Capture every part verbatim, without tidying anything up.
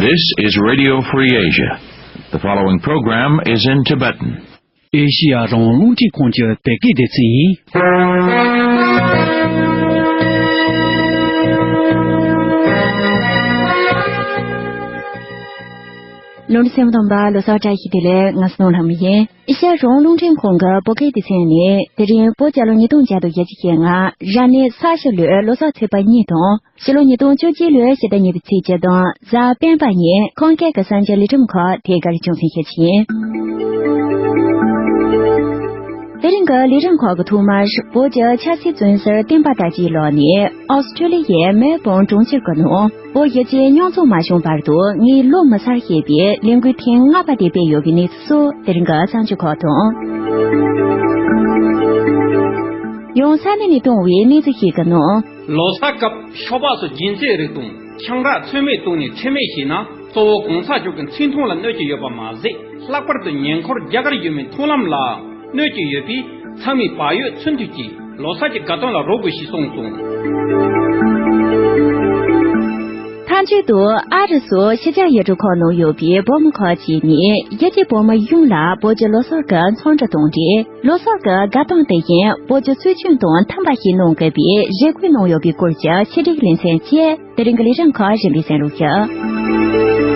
This is Radio Free Asia. The following program is in Tibetan. ཨེ་ཤི་ཡ་རང་དབང་རླུང་འཕྲིན་ཁང་གི་བོད་སྐད་སྡེ་ཚན་ཡིན། ལོ་གསུམ་དང་པ་ལོ་གསར་བཀྲ་ཤིས་བདེ་ལེགས། ང་སྣང་ལྷ་མོ་ཡིན། ཨེ་ཤ་ཡ་རང་དབང་རླུང་འཕྲིན་ཁང་གི་བོད་སྐད་སྡེ་ཚན་ནས་དེ་རིང་བོད་རྒྱལ་ལོ་ཉིས་སྟོང་བརྒྱ་དང་བརྒྱད་ཅུ་གྱ་ལྔ་རབ་གནས་ས་བྱི་ལོའི་ལོ་གསར་ཚེས་པ་གཉིས་དང་ཕྱི་ལོ་ཉིས་སྟོང་བཅོ་བརྒྱད་ལོའི་ཕྱི་ཟླ་གཉིས་པའི་ཚེས་བཅུ་དང་གཟའ་སྤེན་པ་ཉིན་ཁམས་སྐད་ཀྱི་གསར་འགྱུར་ལས་རིམ་ཁག་དེ་གར་རྒྱང་སྲིང་ཞུ་རྒྱུ་ཡིན། དེ་རིང་གི་ལས་རིམ་ཁག་གི་ཐོག་མར་བོད་ཀྱི་ཆབ་སྲིད་བཙོན་ཟུར་བསྟན་པ་དར་རྒྱས་ལགས་ནས་ཨོ་སི་ཁྲུ་ལི་ཡའི་མེལ་བོན་གྲོང་ཁྱེར་གྱི་ནང་བོད་གཞིས་བྱེས་མཉམ་འཛོམས་མ་བྱུང་བར་དུ་ངས་ལོ་མི་སར་ཞེས་པའི་ལས་འགུལ་ཐེངས་ལྔ་པ་དེ་སྤེལ་ཡོད་པའི་གནས་ཚུལ་སོགས་དེ་རིང་གི་གསར་འགྱུར་ཁག་དང་། ཡང་ས་གནས་ནས་བཏང་བའི་གནས་ཚུལ་ཞིག་གི་ནང་། ལོ་གསར་སྐབས་ཤོག་སྦག་སོགས་རྒྱུན་ཚན་རིགས་དང་ཆང་རག་ཚོད་མེད་བཏུངས་ནས་ཁྲེལ་མེད་བྱས་ན། གཙོ་བོ་གོང་ས་མཆོག་གི་མཚན་མཐོང་ལ་གནོད་ཀྱི་ཡོད་པ་མ་ཟད། ལྷག་པར་དུ་ཉེ་འཁོར་རྒྱ་གར་ཡུལ་མིའི་མཐོང་ལམ་ལ་གནོད་ཀྱི་ཡོད་པས། ཚང་མས་བག་ཡོད་ཚུལ་མཐུན་གྱིས་ལོ་གསར་གྱི་དགའ་སྟོན་ལ་རོལ་དགོས་ཞེས་གསུངས་སོང་། མཐའ་མཇུག་ཏུ་ཨ་རི་སོགས་ཕྱི་རྒྱལ་ཡུལ་གྲུ་ཁག་ནང་ཡོད་པའི་བོད་མི་ཁག་ཅིག་ནས་རྒྱལ་སྤྱིའི་བོད་མི་ཡོངས་ལ་བོད་ཀྱི་ལོ་གསར་གྱི་འཚམས་འདྲི་དང་འབྲེལ། ལོ་གསར་གྱི་དགའ་སྟོན་དེ་བཞིན་བོད་ཀྱི་སྲོལ་རྒྱུན་དང་མཐུན་པ་ཞིག་གནང་དགོས་པའི་རེ་སྐུལ་གནང་ཡོད་པའི་སྐོར་གྱི་ཆེད་སྒྲིག་ལེ་ཚན་བཅས། དེ་རིང་གི་ལས་རིམ་ཁག་གཞན་པའི་གསན་རོགས་ཞུ།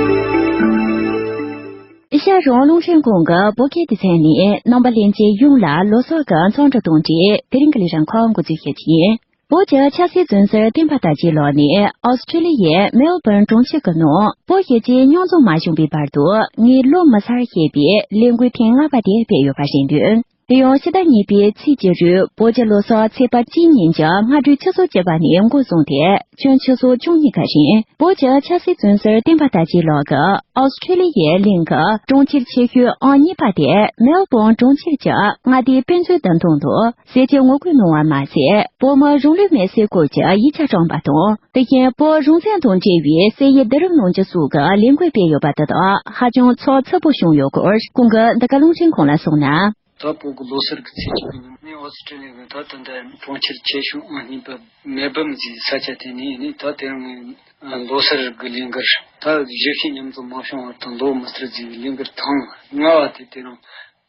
ཨེ་ཤ་ཡ་རང་དབང་རླུང་འཕྲིན་ཁང་གི་བོད་སྐད་སྡེ་ཚན་ནས་རྣམ་པ་ལྷན་རྒྱས་ཡོངས་ལ་ལོ་གསར་གྱི་འཚམས་འདྲི་དང་འབྲེལ་དེ་རིང་གི་ལས་རིམ་ཁག་འགོ་འཛུགས་ཞུ་རྒྱུ་ཡིན། བོད་ཀྱི་ཆབ་སྲིད་བཙོན་ཟུར་བསྟན་པ་དར་རྒྱས་ལགས་ནས་ཨོ་སི་ཁྲུ་ལི་ཡའི་མེལ་བོན་གྲོང་ཁྱེར་གྱི་ནང་བོད་གཞིས་བྱེས་མཉམ་འཛོམས་མ་བྱུང་བའི་བར་དུ་ངས་ལོ་མི་སར་ཞེས་པའི་ལས་འགུལ་ཐེངས་ལྔ་པ་དེ་སྤེལ་ཡོད་པ་ཞིག་འདུག་དེ་ཡང་ཕྱི་ཟླ་གཉིས་པའི་ཚེས་བཅུ་དྲུག་བོད་ཀྱི་ལོ་གསར་ཚེས་པ་གཅིག་ཉིན་གྱི་སྔ་དྲོའི་ཆུ་ཚོད་བཅུ་པ་ནས་འགོ་བཟུང་སྟེ་ཁྱོན་ཆུ་ཚོད་བཅུ་གཉིས་ཀ་རིང་བོད་ཀྱི་ཆབ་སྲིད་བཙོན་ཟུར་བསྟན་པ་དར་རྒྱས་ལགས་ཀྱིས་ཨོ་སི་ཁྲུ་ལི་ཡའི་གླིང་གི་གྲོང་ཁྱེར་ཆེ་ཤོས་ཨང་གཉིས་པ་དེ་མེལ་བོན་གྲོང་ཁྱེར་གྱི་མངའ་སྡེའི་དཔེ་མཛོད་བདུན་ཐང་དུ་ཟས་བཅད་ངོ་རྒོལ་གནང་བ་མ་ཟད། བོད་མི་རང་ལུས་མེར་སྲེག་སྐོར་གྱི་ཡིག་ཆ་བཀྲམ་པ་དང་། དེ་བཞིན་བོད་རང་བཙན་དང་འབྲེལ་བའི་གསལ་ཡིག་བསྡུ་རུབ་གནང་རྒྱུ་སོགས་ཀྱི་ལས་འགུལ་སྤེལ་ཡོད་པ་དེ་དག་ཧ་ཅང་ཚགས་ཚུད་པོ་བྱུང་ཡོད་སྐོར་ཁོང་གིས་འདི་ག་རླུང་འཕྲིན་ཁང་ལ་གསུངས་ན། ད་བོད་ཀྱི་ལོ་གསར་གྱི་ཚེས་གཅིག་གི་ཉིན་ནས་ཨོ་སི་ཀྲི་ལི་ཡ་གི་ད་ད་ལྟ་གྲོང་ཁྱེར་ཆེ་ཤོས་ཨང་གཉིས་པ་མེལ་བྷོན་ཟེར་ས་ཆ་དེ་ནས་ནི་ད་དེ་རིང་ལོ་གསར་གྱི་ལས་འགུལ་ད་གཞིས་བྱེས་མཉམ་འཛོམས་མ་བྱུང་བར་དུ་ལོ་མི་སར་ཟེར་བའི་ལས་འགུལ་ཐེངས་ལྔ་བ་དེ་དེ་རིང་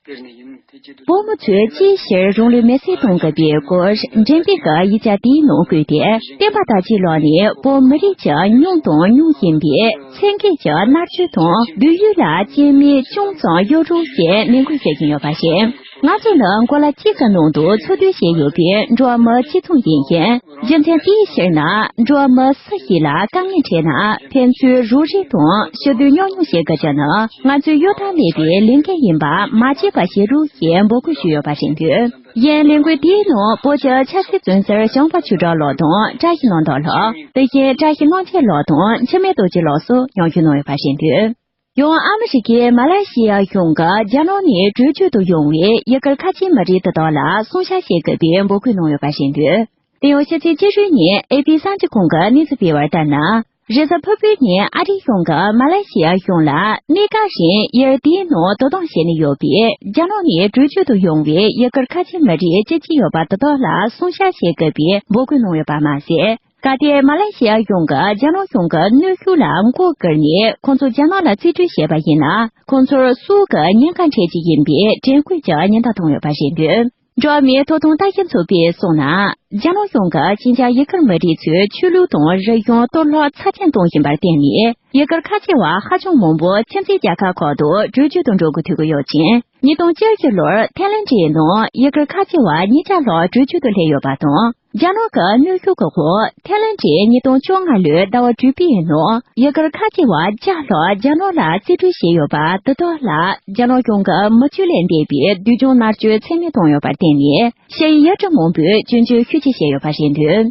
སྤེལ་ནས་ཡིན། དེ་བྱེད་དུས་བོད་མི་ཚོས་ཅིའི་ཕྱིར་རང་ལུས་མེར་སྲེག་གཏོང་དགོས་པའི་སྐོར་འགྲེམས་སྤེལ་གྱི་ཡིག་ཆ་དེའི་ནང་བཀོད་དེ། བསྟན་པ་དར་རྒྱས་ལགས་ནས་བོད་མི་རིགས་ཀྱི་མྱོང་དང་མྱོང་བཞིན་པའི་ཚེ་འགན་གྱི་མནར་གཅོད་དང་བསྡུས་ཡུལ་ལ་སྐྱེ་དམན་ཅུང་ཙམ་གཡོ་རོགས་ཞེས་ནན་སྐུལ་བྱེད་ཀྱིན་ཡོད་པ་རེད། ང་ཚོ་ནི་གོ་ལ་གཅིག་གི་ནང་དུ་འཚོ་སྡོད་བྱས་ཡོད་པའི་འགྲོ་བ་མི་གཅིག་མཚུངས་ཡིན་ཞིང་། རྒྱུ་མཚན་དེའི་ཕྱིར་ན་འགྲོ་བ་མི་སུ་ཞིག་ལ་དཀའ་ངལ་འཕྲད་ན་ཕན་ཚུན་རོགས་རེས་དང་ཕྱིར་སྡུད་མཉམ་མྱོང་བྱེད་དགོས་རྒྱུ་ནི་ང་ཚོའི་གཡོལ་ཐབས་མེད་པའི་ལས་འགན་ཡིན་པ་མ་བརྗེད་པ་བྱེད་རོགས་ཞེས་འབོད་སྐུལ་ཞུས་ཡོད་པ་རེད་འདུག་གཞན་ལས་འགུལ་དེའི་ནང་བོད་ཀྱི་ཆབ་སྲིད་བཙོན་ཟུར་ཞང་པ་ཆོས་གྲགས་ལགས་དང་བཀྲ་ཤིས་ལྷ་མོ་ལགས། དེ་བཞིན་བཀྲ་ཤིས་གླང་ཆེན་ལགས་དང་འཆི་མེད་རྡོ་རྗེ་ལགས་སོགས་མཉམ་ཞུགས་གནང་ཡོད་པ་རེད་འདུག་ཡང་ཨ་མི་རི་ཀའི་མ་ལེ་ཤི་ཡ་གཞུང་གིས་རྒྱ་ནག་ནས་བྲོས་བྱོལ་དུ་ཡོང་བའི་ཡུ་གུར་ཁ་ཆེ་མི་རིགས་དེ་དག་ལ་སྲུང་བྱ་བྱེད་དགོས་པའི་འབོད་སྐུལ་གནང་ཡོད་པ་རེད་འདུག་དེ་ཡང་ཕྱི་ཚེས་བཅུ་དྲུག་ཉིན་ཨེ་པི་གསར་འགྱུར་ཁང་གིས་གནས་ཚུལ་སྤེལ་བར་ལྟར་ན། རེས་གཟའ་ཕུར་བུའི་ཉིན་ཨ་རིའི་གཞུང་གིས་མ་ལེ་ཤི་ཡ་གཞུང་ལ་གནས་སྐབས་རིང་ཡུལ་དེའི་ནང་དོ་དམ་བྱས་ནས་ཡོད་པའི་རྒྱ་ནག་ནས་བྲོས་བྱོལ་དུ་ཡོང་བའི་ཡུ་གུར་ཁ་ཆེ་མི་རིགས་བཅུ་གཅིག་ཡོད་པ་དེ་དག་ལ་སྲུང་བྱ་བྱེད་དགོས་པའི་འབོད་སྐུལ་གནང་ཡོད་པ་མ་ཟད། གལ་ཏེ་མ་ལེ་ཤི་ཡ་གཞུང་གིས་རྒྱ་ནག་གཞུང་གི་གནོན་ཤུགས་ལ་མགོ་སྒུར་ནས་ཁོང་ཚོ་རྒྱ་ནག་ལ་རྩིས་སྤྲོད་བྱས་པ་ཡིན་ན། ཁོང་ཚོར་སྲོག་གི་ཉེན་ཁ་འཕྲད་ཀྱི་ཡིན་པའི་དྲན་སྐུལ་གྱི་ཉེན་བརྡ་བཏང་ཡོད་པ་རེད་འདུག་འགྲོ་བ་མིའི་ཐོབ་ཐང་ལྟ་ཞིབ་ཚོགས་པས་གསུངས་ན། རྒྱ་ནག་གཞུང་གིས་ཤིན་ཅང་ཡུ་གུར་མི་རིགས་ཚོའི་ཆོས་ལུགས་དང་རིག་གཞུང་གཏོར་བརླག་ཚབས་ཆེན་གཏོང་བཞིན་པར་བརྟེན་ནས། ཡུ་གུར་ཁ་ཆེ་བ་ཧ་ཅང་མང་པོ་ཁྱིམ་མཚེས་རྒྱལ་ཁབ་ཁག་ཏུ་བྲོས་བྱོལ་དུ་འགྲོ་དགོས་ཐུག་གི་ཡོད་ཅིང་། ཉིས་སྟོང་བཅུ་བཞི་ལོར་ཐའི་ལེན་ཌིའི་ནང་ཡུ་གུར་ཁ་ཆེ་བ་ཉིས་བརྒྱ་ལྷག་བྲོས་བྱོལ་དུ་སླེབས་ཡོད་པ་དང་། རྒྱ་ནག་གི་གནོན་ཤུགས་ཀྱི་འོག་ཐའི་ལེན་ཌིས་ཉིས་སྟོང་བཅོ་ལྔ་ལོའི་ཟླ་བ་དྲུག་པའི་ནང་ཡུ་གུར་ཁ་ཆེ་བ་བརྒྱ་ལྷག་རྒྱ་ནག་ལ་རྩིས་སྤྲོད་བྱས་ཡོད་པ་དེ་དག་ལ་རྒྱ་ནག་གཞུང་གིས་མི་སྤྱོད་ལས་འདས་པའི་སྡུག་སྦྱོང་མནར་གཅོད་ཚད་མེད་བཏང་ཡོད་པར་བརྟེན་ནས་ཕྱིའི་ཡུལ་གྲུ་མང་པོས་སྐྱོན་བརྗོད་ཤུགས་ཆེ་བྱས་ཡོད་པ་རེད་འདུག་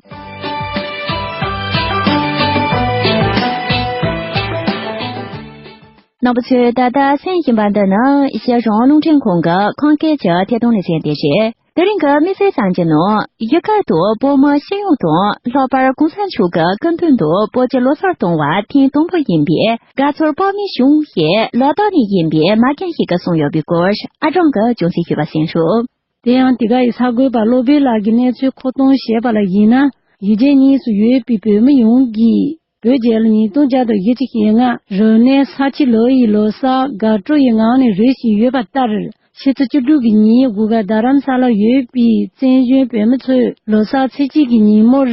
རྣམ་པ་ཚོས་ད་ལྟ་གསན་བཞིན་པ་འདི་ནི་ཨེ་ཤེ་ཡ་རང་དབང་རླུང་འཕྲིན་ཁང་གི་ཁམས་སྐད་ཀྱི་ཐད་གཏོང་ལེ་ཚན་དེ་རེད། དེ་རིང་གི་དམིགས་བསལ་གསར་འགྱུར་ནང་ཡུལ་ཁག་ཏུ་བོད་མི་སྤྱི་ཡོངས་དང་ལྷག་པར་གོང་ས་མཆོག་གི་སྐུ་མདུན་དུ་བོད་ཀྱི་ལོ་གསར་གཏོང་བ་ཐེངས་དང་པོ་ཡིན་པས་དགའ་ཚོར་དཔག་མེད་བྱུང་ཞེས་ལ་དྭགས་ནས་ཡིན་པའི་མ་རྒན་ཞིག་གིས་གསུངས་ཡོད་པའི་སྐོར་ཨ་ཀྲང་གིས་རྒྱང་སྲིང་ཞུས་པ་གསན་ཞུ། དེ་ཡང་དེ་ག་ཡི་གསར་འགོད་པ་བློ་བྷེ་ལགས་ཀྱིས་གནས་ཚུལ་མཁོ་གཏོང་བྱས་པ་ལ་གཞིགས་ན། གཞིས་བྱེས་གཉིས་སུ་ཡོད་པའི་བོད་མི་ཡོངས་ཀྱིས་ བོད་རྒྱལ་ལོ་ཉིས་སྟོང་བརྒྱ་དང་བཞི་བཅུ་ཞེ་ལྔ་རབ་གནས་ས་ཁྱི་ལོ་ཡི་ལོ་གསར་དགའ་སྤྲོ་ཡི་ངང་ནས་རོལ་བཞིན་ཡོད་པ་ལྟར། ཕྱི་ཚེས་བཅུ་དྲུག་གི་ཉིན་གུར་དཀར་རྡ་རམ་ས་ལར་ཡོད་པའི་བཙན་བྱོལ་བོད་མི་ཚོས་ལོ་གསར་ཚེས་གཅིག་གི་ཉིན་མོར་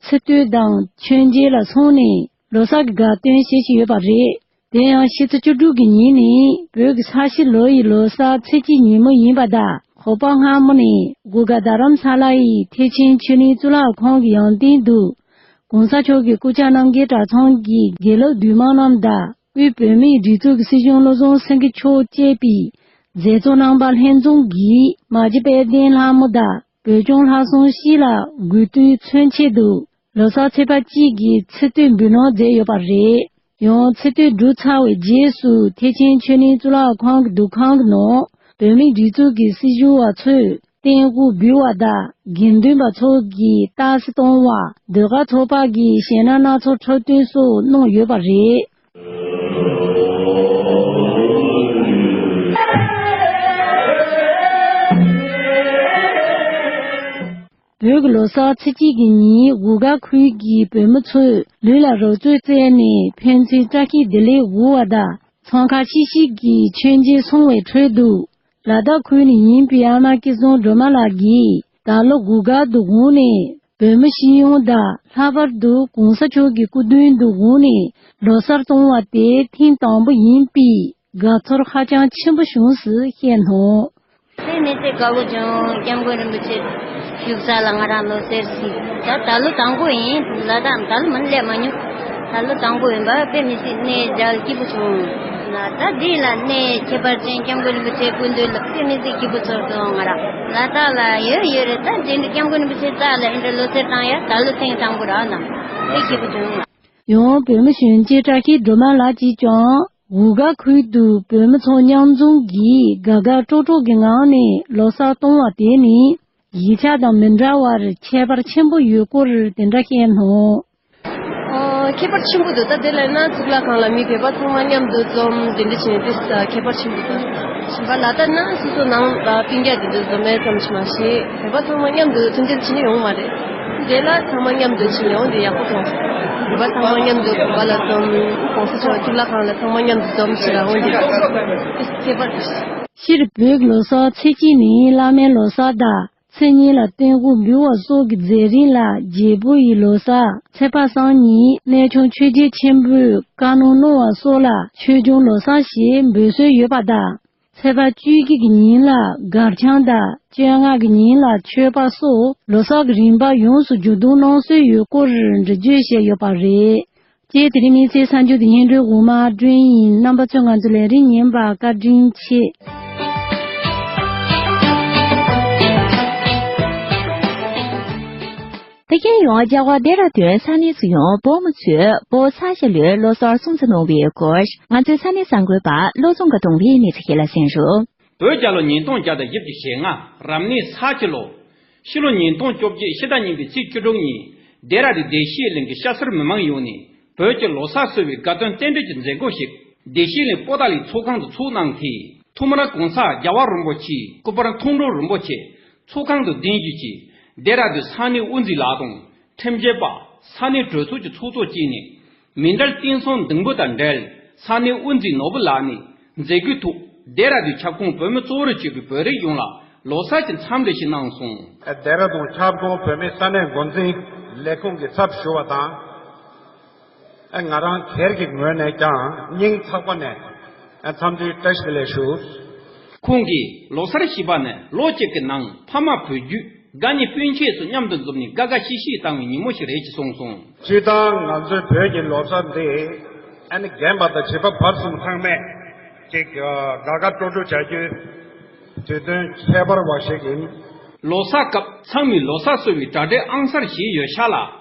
ཚེས་བསྟོད་དང་མཆོད་མཇལ་ལ་སོང་ནས་ལོ་གསར་གྱི་དགའ་སྟོན་བྱེད་བཞིན་ཡོད་པ་རེད། དེ་ཡང་ཕྱི་ཚེས་བཅུ་དྲུག་གི་ཉིན་ནི་བོད་ཀྱི་ས་ཁྱི་ལོ་ཡི་ལོ་གསར་ཚེས་གཅིག་ཉིན་མོ་ཡིན་པ་དང་། ཧོ་པ་སྔ་མོ་ནས་གུར་དཀར་རྡ་རམ་ས་ལ་ཡི་ཐེག་ཆེན་ཆོས་གླིང་གཙུག་ལག་ཁང་གི་ཡང་སྟེང་དུ། གོང་ས་མཆོག་གི་སྐུ་ཕྱྭ་རྣམ་རྒྱལ་གྲྭ་ཚང་གི་དགེ་ལུགས་འདུས་མང་རྣམས་དང་། དབུས་བོད་མིའི་སྒྲིག་འཛུགས་ཀྱི་སྲིད་གཞུང་བློ་བཟང་སེང་གེ་མཆོག་བཅས་པའི་མཛད་གཙོ་རྣམ་པ་ལྷན་འཛོམས་ཀྱིས་མ་གྱི་དཔལ་ལྡན་ལྷ་མོ་དང་། བོད་སྐྱོང་ལྷ་སྲུང་བཞི་ལ་གུས་བཏུད་མཚོན་ཆེད་དུ། ལོ་གསར་ཚེས་པ་གཅིག་གི་ཚེས་བསྟོད་འབུལ་གནང་མཛད་ཡོད་པ་རེད། ཡང་ཚེས་བསྟོད་གྲུབ་ཚར་བའི་རྗེས་སུ་ཐེག་ཆེན་ཆོས་གླིང་གཙུག་ལག་ཁང་གི་འདུ་ཁང་གི་ནང་། བོད་མིའི་སྒྲིག་འཛུགས་ཀྱི་སྲིད་གཞུང་བ་ཚོས་བསྟན་འགོ་འབུལ་བ་དང་། དགེ་འདུན་པ་ཚོ་གིས་རྟགས་གསལ་གཏོང་བ། ཟློས་གར་ཚོགས་པ་གིས་གཞས་སྣ་སྣ་ཚོགས་འཁྲབ་སྟོན་སོགས་གནང་ཡོད་པ་རེད། བོད་ཀྱི་ལོ་གསར་ཚེས་གཅིག་གི་ཉིན་གུར་དཀར་ཁུལ་གྱི་བོད་མི་ཚོས་ལུས་ལ་རོལ་རྩེད་རྩེས་ནས་ཕན་ཚུན་བཀྲ་ཤིས་བདེ་ལེགས་འབུལ་བ་དང་། འཚང་ཁ་ཤིག་ཤིག་གིས་མཆོད་མཇལ་སོང་བའི་ཁྲོད་དུ། ལ་དྭགས་ཁུལ་ནས་ཡིན་པའི་ཨ་མ་སྐལ་བཟང་སྒྲོལ་མ་ལགས་ཀྱིས་ད་ལོ་གུར་དཀར་དུ་འོངས་ནས་བོད་མི་སྤྱི་ཡོངས་དང་། ལྷག་པར་དུ་གོང་ས་མཆོག་གི་སྐུ་མདུན་དུ་འོངས་ནས་ལོ་གསར་གཏོང་བ་དེ་ཐེངས་དང་པོ་ཡིན་པས། དགའ་ཚོར་ཧ་ཅང་ཆེན་པོ་བྱུང་ཟེར་བཤད་གནང་། དེ་མི་ཚེ་དགའ་བོ་བྱུང་། སྐྱབས་མགོན་རིན་པོ་ཆེ་བཞུགས་ས་ལ་ང་རང་ལོ་སར་ཞིག་ད་ད་ལོ་དང་པོ་ཡིན། ལ་དྭགས་ད་ལོ་མ་སླེབས་མ་མྱོང་། ད་ལོ་དང་པོ་ཡིན་པ་དཔེ་མི་སྲིད་གནས་མཇལ་སྐྱིད་པོ་བྱུང་། ལ་ད་འདི་ལ་གནས་ཁྱད་པར་ཅན་སྐྱབས་མགོན་རིན་པོ་ཆེ་སྐུ་མདུན་ལ་དཔེ་མི་སྲིད་སྐྱིད་པོ་ཚོར་སོང་། ང་རང་ལ་དྭགས་ལ་ཡོད་ཡོད་རེད། ད་འདི་འདྲ་སྐྱབས་མགོན་རིན་པོ་ཆེ་རྩ་ལ་འདི་འདྲ་ལོ་སར་བཏང་ཡ་ད་ལོ་ཐེངས་དང་པོ་རང་དང་དཔེ་སྐྱིད་པོ་བྱུང་། ཡང་བོད་མི་གཞོན་སྐྱེས་བཀྲ་ཤིས་སྒྲོལ་མ་ལགས་ཀྱིས་ཀྱང་གུར་དཀར་ཁུལ་དུ་བོད་མི་ཚོ་མཉམ་འཛོམས་ཀྱིས་དགའ་དགའ་སྤྲོ་སྤྲོ་གི་ངང་ནས་ལོ་གསར་གཏོང་བ་དེ་ནི་གཞིས་ཆགས་དང་མི་འདྲ་བར་ཁྱད་པར་ཆེན་པོ་ཡོད་སྐོར་དེ་འདྲ་བཤད་གནང་། ཨོ། ཁྱད་པར་ཆེན་པོ་འདུག་ད་དེ་ལས་ན་གཙུག་ལག་ཁང་ལ་མི་བོད་པ་ཚང་མ་མཉམ་དུ་འཛོམས་དེ་འདྲ་བྱས་ཏེ་ཁྱད་པར་ཆེན་པོ་འདུག་གཞན་པ་ལ་དྭགས་ན་སོ་སོ་ནང་ལ་སྤུན་ཀྱག་དེ་ཚོ་འཛོམས་པའི་ཙམ་ཞིག་མ་ཤེས། བོད་པ་ཚང་མ་མཉམ་དུ་མཐུན་སྒྲིལ་བྱེད་ནི་ཡོང་མ་རེད། དེ་ལ་ཚང་མ་མཉམ་དུ་ཕྱིན་ཡོང་དེ་ཡག་པོ་མཐོང་། བོད་པ་ཚང་མ་མཉམ་དུ་བོད་པ་ལ་འཛོམས། གོང་ས་མཆོག་གཙུག་ལག་ཁང་ལ་ཚང་མ་མཉམ་དུ་འཛོམས་ཕྱིན་ཡོང་དེ་ཁྱད་པར་དུ། སྤྱིར་བོད་ཀྱི་ལོ་གསར་ཚེས་གཅིག་ནི་བླ་མའི་ལོ་གསར་དང་། ཚེས་གཉིས་ལ་སྟོན་འགོ་འབུལ་བ་སོགས་ཀྱི་མཛད་རིམ་ལ་རྒྱལ་པོ་ཡི་ལོ་གསར། ཚེས་པ་སང་ཉིན་གནས་ཆུང་ཆོས་རྗེ་ཆེན་པོས་བཀའ་གནང་གནང་བ་སོགས་ལ་ཆོས་འབྱུང་ལོ་གསར་ཞེས་འབོད་སྲོལ་ཡོད་པ་དང་། ཚེས་པ་བཅུ་དགུ་གི་ཉིན་ལ་སྒར་ཆང་དང་། བཅོ་ལྔ་གི་ཉིན་ལ་མཆོད་པ་སོགས་ལོ་གསར་གྱི་རིམ་པ་ཡོངས་སུ་བསྒྱུར་བསྡོམས་གནང་སྲོལ་ཡོད་སྐོར་འགྲེལ་བརྗོད་བྱས་ཡོད་པ་རེད། ཅེས་དེ་རིང་མི་ཚེའི་གསར་འགྱུར་དེ་སྙན་སྒྲོན་འོག་མ་སྒྲོན་ཡིན། རྣམ་པ་ཚོས་ང་ཚོའི་ལས་རིམ་ཉན་པར་བཀའ་དྲིན་ཆེ། ད་གིན་ཡང་རྒྱ་གར་ལྡེ་ར་ལྡུན་ས་གནས་སུ་ཡང་བོད་མི་ཚོས་བོད་ས་གཞི་ལུས་ལོ་གསར་སྲུང་བརྩི་གནང་བའི་སྐོར་ང་ཚོའི་ས་གནས་གསར་འགོད་པ་བློ་བཟང་དགའ་གདོང་གིས་གནས་ཚུལ་ཁྱེད་ལ་གསན་རོགས། བོད་རྒྱལ་ལོ་ཉིས་སྟོང་བརྒྱ་དང་བཞི་བཅུ་ཞེ་ལྔ་རབ་གནས་ས་ཁྱི་ལོ། ཕྱི་ལོ་ཉིས་སྟོང་བཅོ་བརྒྱད་ཕྱི་ཟླ་གཉིས་པའི་ཚེས་བཅུ་དྲུག་ཉིན་ལྡེ་ར་ལྡུན་བདེ་སྐྱིད་གླིང་གི་ཤ་སེར་མི་མང་ཡོངས་ནས་བོད་ཀྱི་ལོ་གསར་གསོལ་བའི་དགའ་སྟོན་རྟེན་འབྲེལ་གྱི་མཛད་སྒོ་ཞིག་བདེ་སྐྱིད་གླིང་པོ་ཏཱ་ལའི་ཚོགས་ཁང་དུ་ཚོགས་གནང་སྟེ། ཐོག་མར་༸གོང་ས་༸རྒྱལ་བ་རིན་པོ་ཆེའི་སྐུ་པར་མཐོང་གྲོལ་རིན་པོ་ཆེ་ཚོགས་ཁང་དུ་གདན་ཞུས་ཀྱིས་ལྡེ་ར་ལྡུན་ས་གནས་དབུ་འཛིན་ལགས་དང་། ཁྲིམས་ཞིབ་པ། ས་གནས་གྲོས་ཚོགས་ཀྱི་ཚོགས་གཙོ་བཅས་ནས། མཎྜལ་རྟེན་གསུམ་འདིང་འབུལ་དང་འབྲེལ་ས་གནས་དབུ་འཛིན་ནོར་བུ་ལགས་ནས་མཛད་སྒོའི་ཐོག་ལྡེ་ར་ལྡུན་ཁྱབ་ཁོངས་བོད་མི་གཙོ་བོར་གྱུར་པའི་བོད་རིགས་ཡོངས་ལ་ལོ་གསར་གྱི་འཚམས་འདྲི་ཞིག་གནང་སོང་། ལྡེ་ར་ལྡུན་ཁྱབ་ཁོངས་བོད་མིའི་ས་གནས་འགོ་འཛིན་ལས་ཁུངས་ཀྱི་ཚབ་ཞུ་བ་དང་། ང་རང་སྒེར་གྱི་ངོས་ནས་ཀྱང་སྙིང་ཐག་པ་ནས་འཚམས་འདྲིའི་བཀྲ་ཤིས་བདེ་ལེགས་ཞུ། ཁོང་གིས་ལོ་གསར་ཞེས་པ་ནི་ལོ་གཅིག་གི་ནང་ཕ་མ་བུ་རྒྱུད། དགའ་ཉེ་སྤུན་མཆེད་སོགས་མཉམ་དུ་འཛོམས་ནས་དགའ་དགའ་ཤིས་ཤིས་བཏང་བའི་ཉིན་མོ་ཞིག་རེད་ཅེས་གསུངས་སོང་། སྤྱིར་བཏང་ང་ཚོའི་བོད་ཀྱི་ལོ་གསར་འདི་ཨ་ནི་རྒན་པ་དང་བྱིས་པ་བར་གསུམ་ཚང་མས་ཅིག་དགའ་དགའ་སྤྲོ་སྤྲོ་བྱ་རྒྱུའི་དུས་སྟོན་ཁྱད་པར་བ་ཞིག་ཡིན། ལོ་གསར་སྐབས་ཚང་མས་ལོ་གསར་གསོལ་བའི་གྲ་སྒྲིག་ཨང་གསར་བྱས་ཡོད་ཤག་ལ།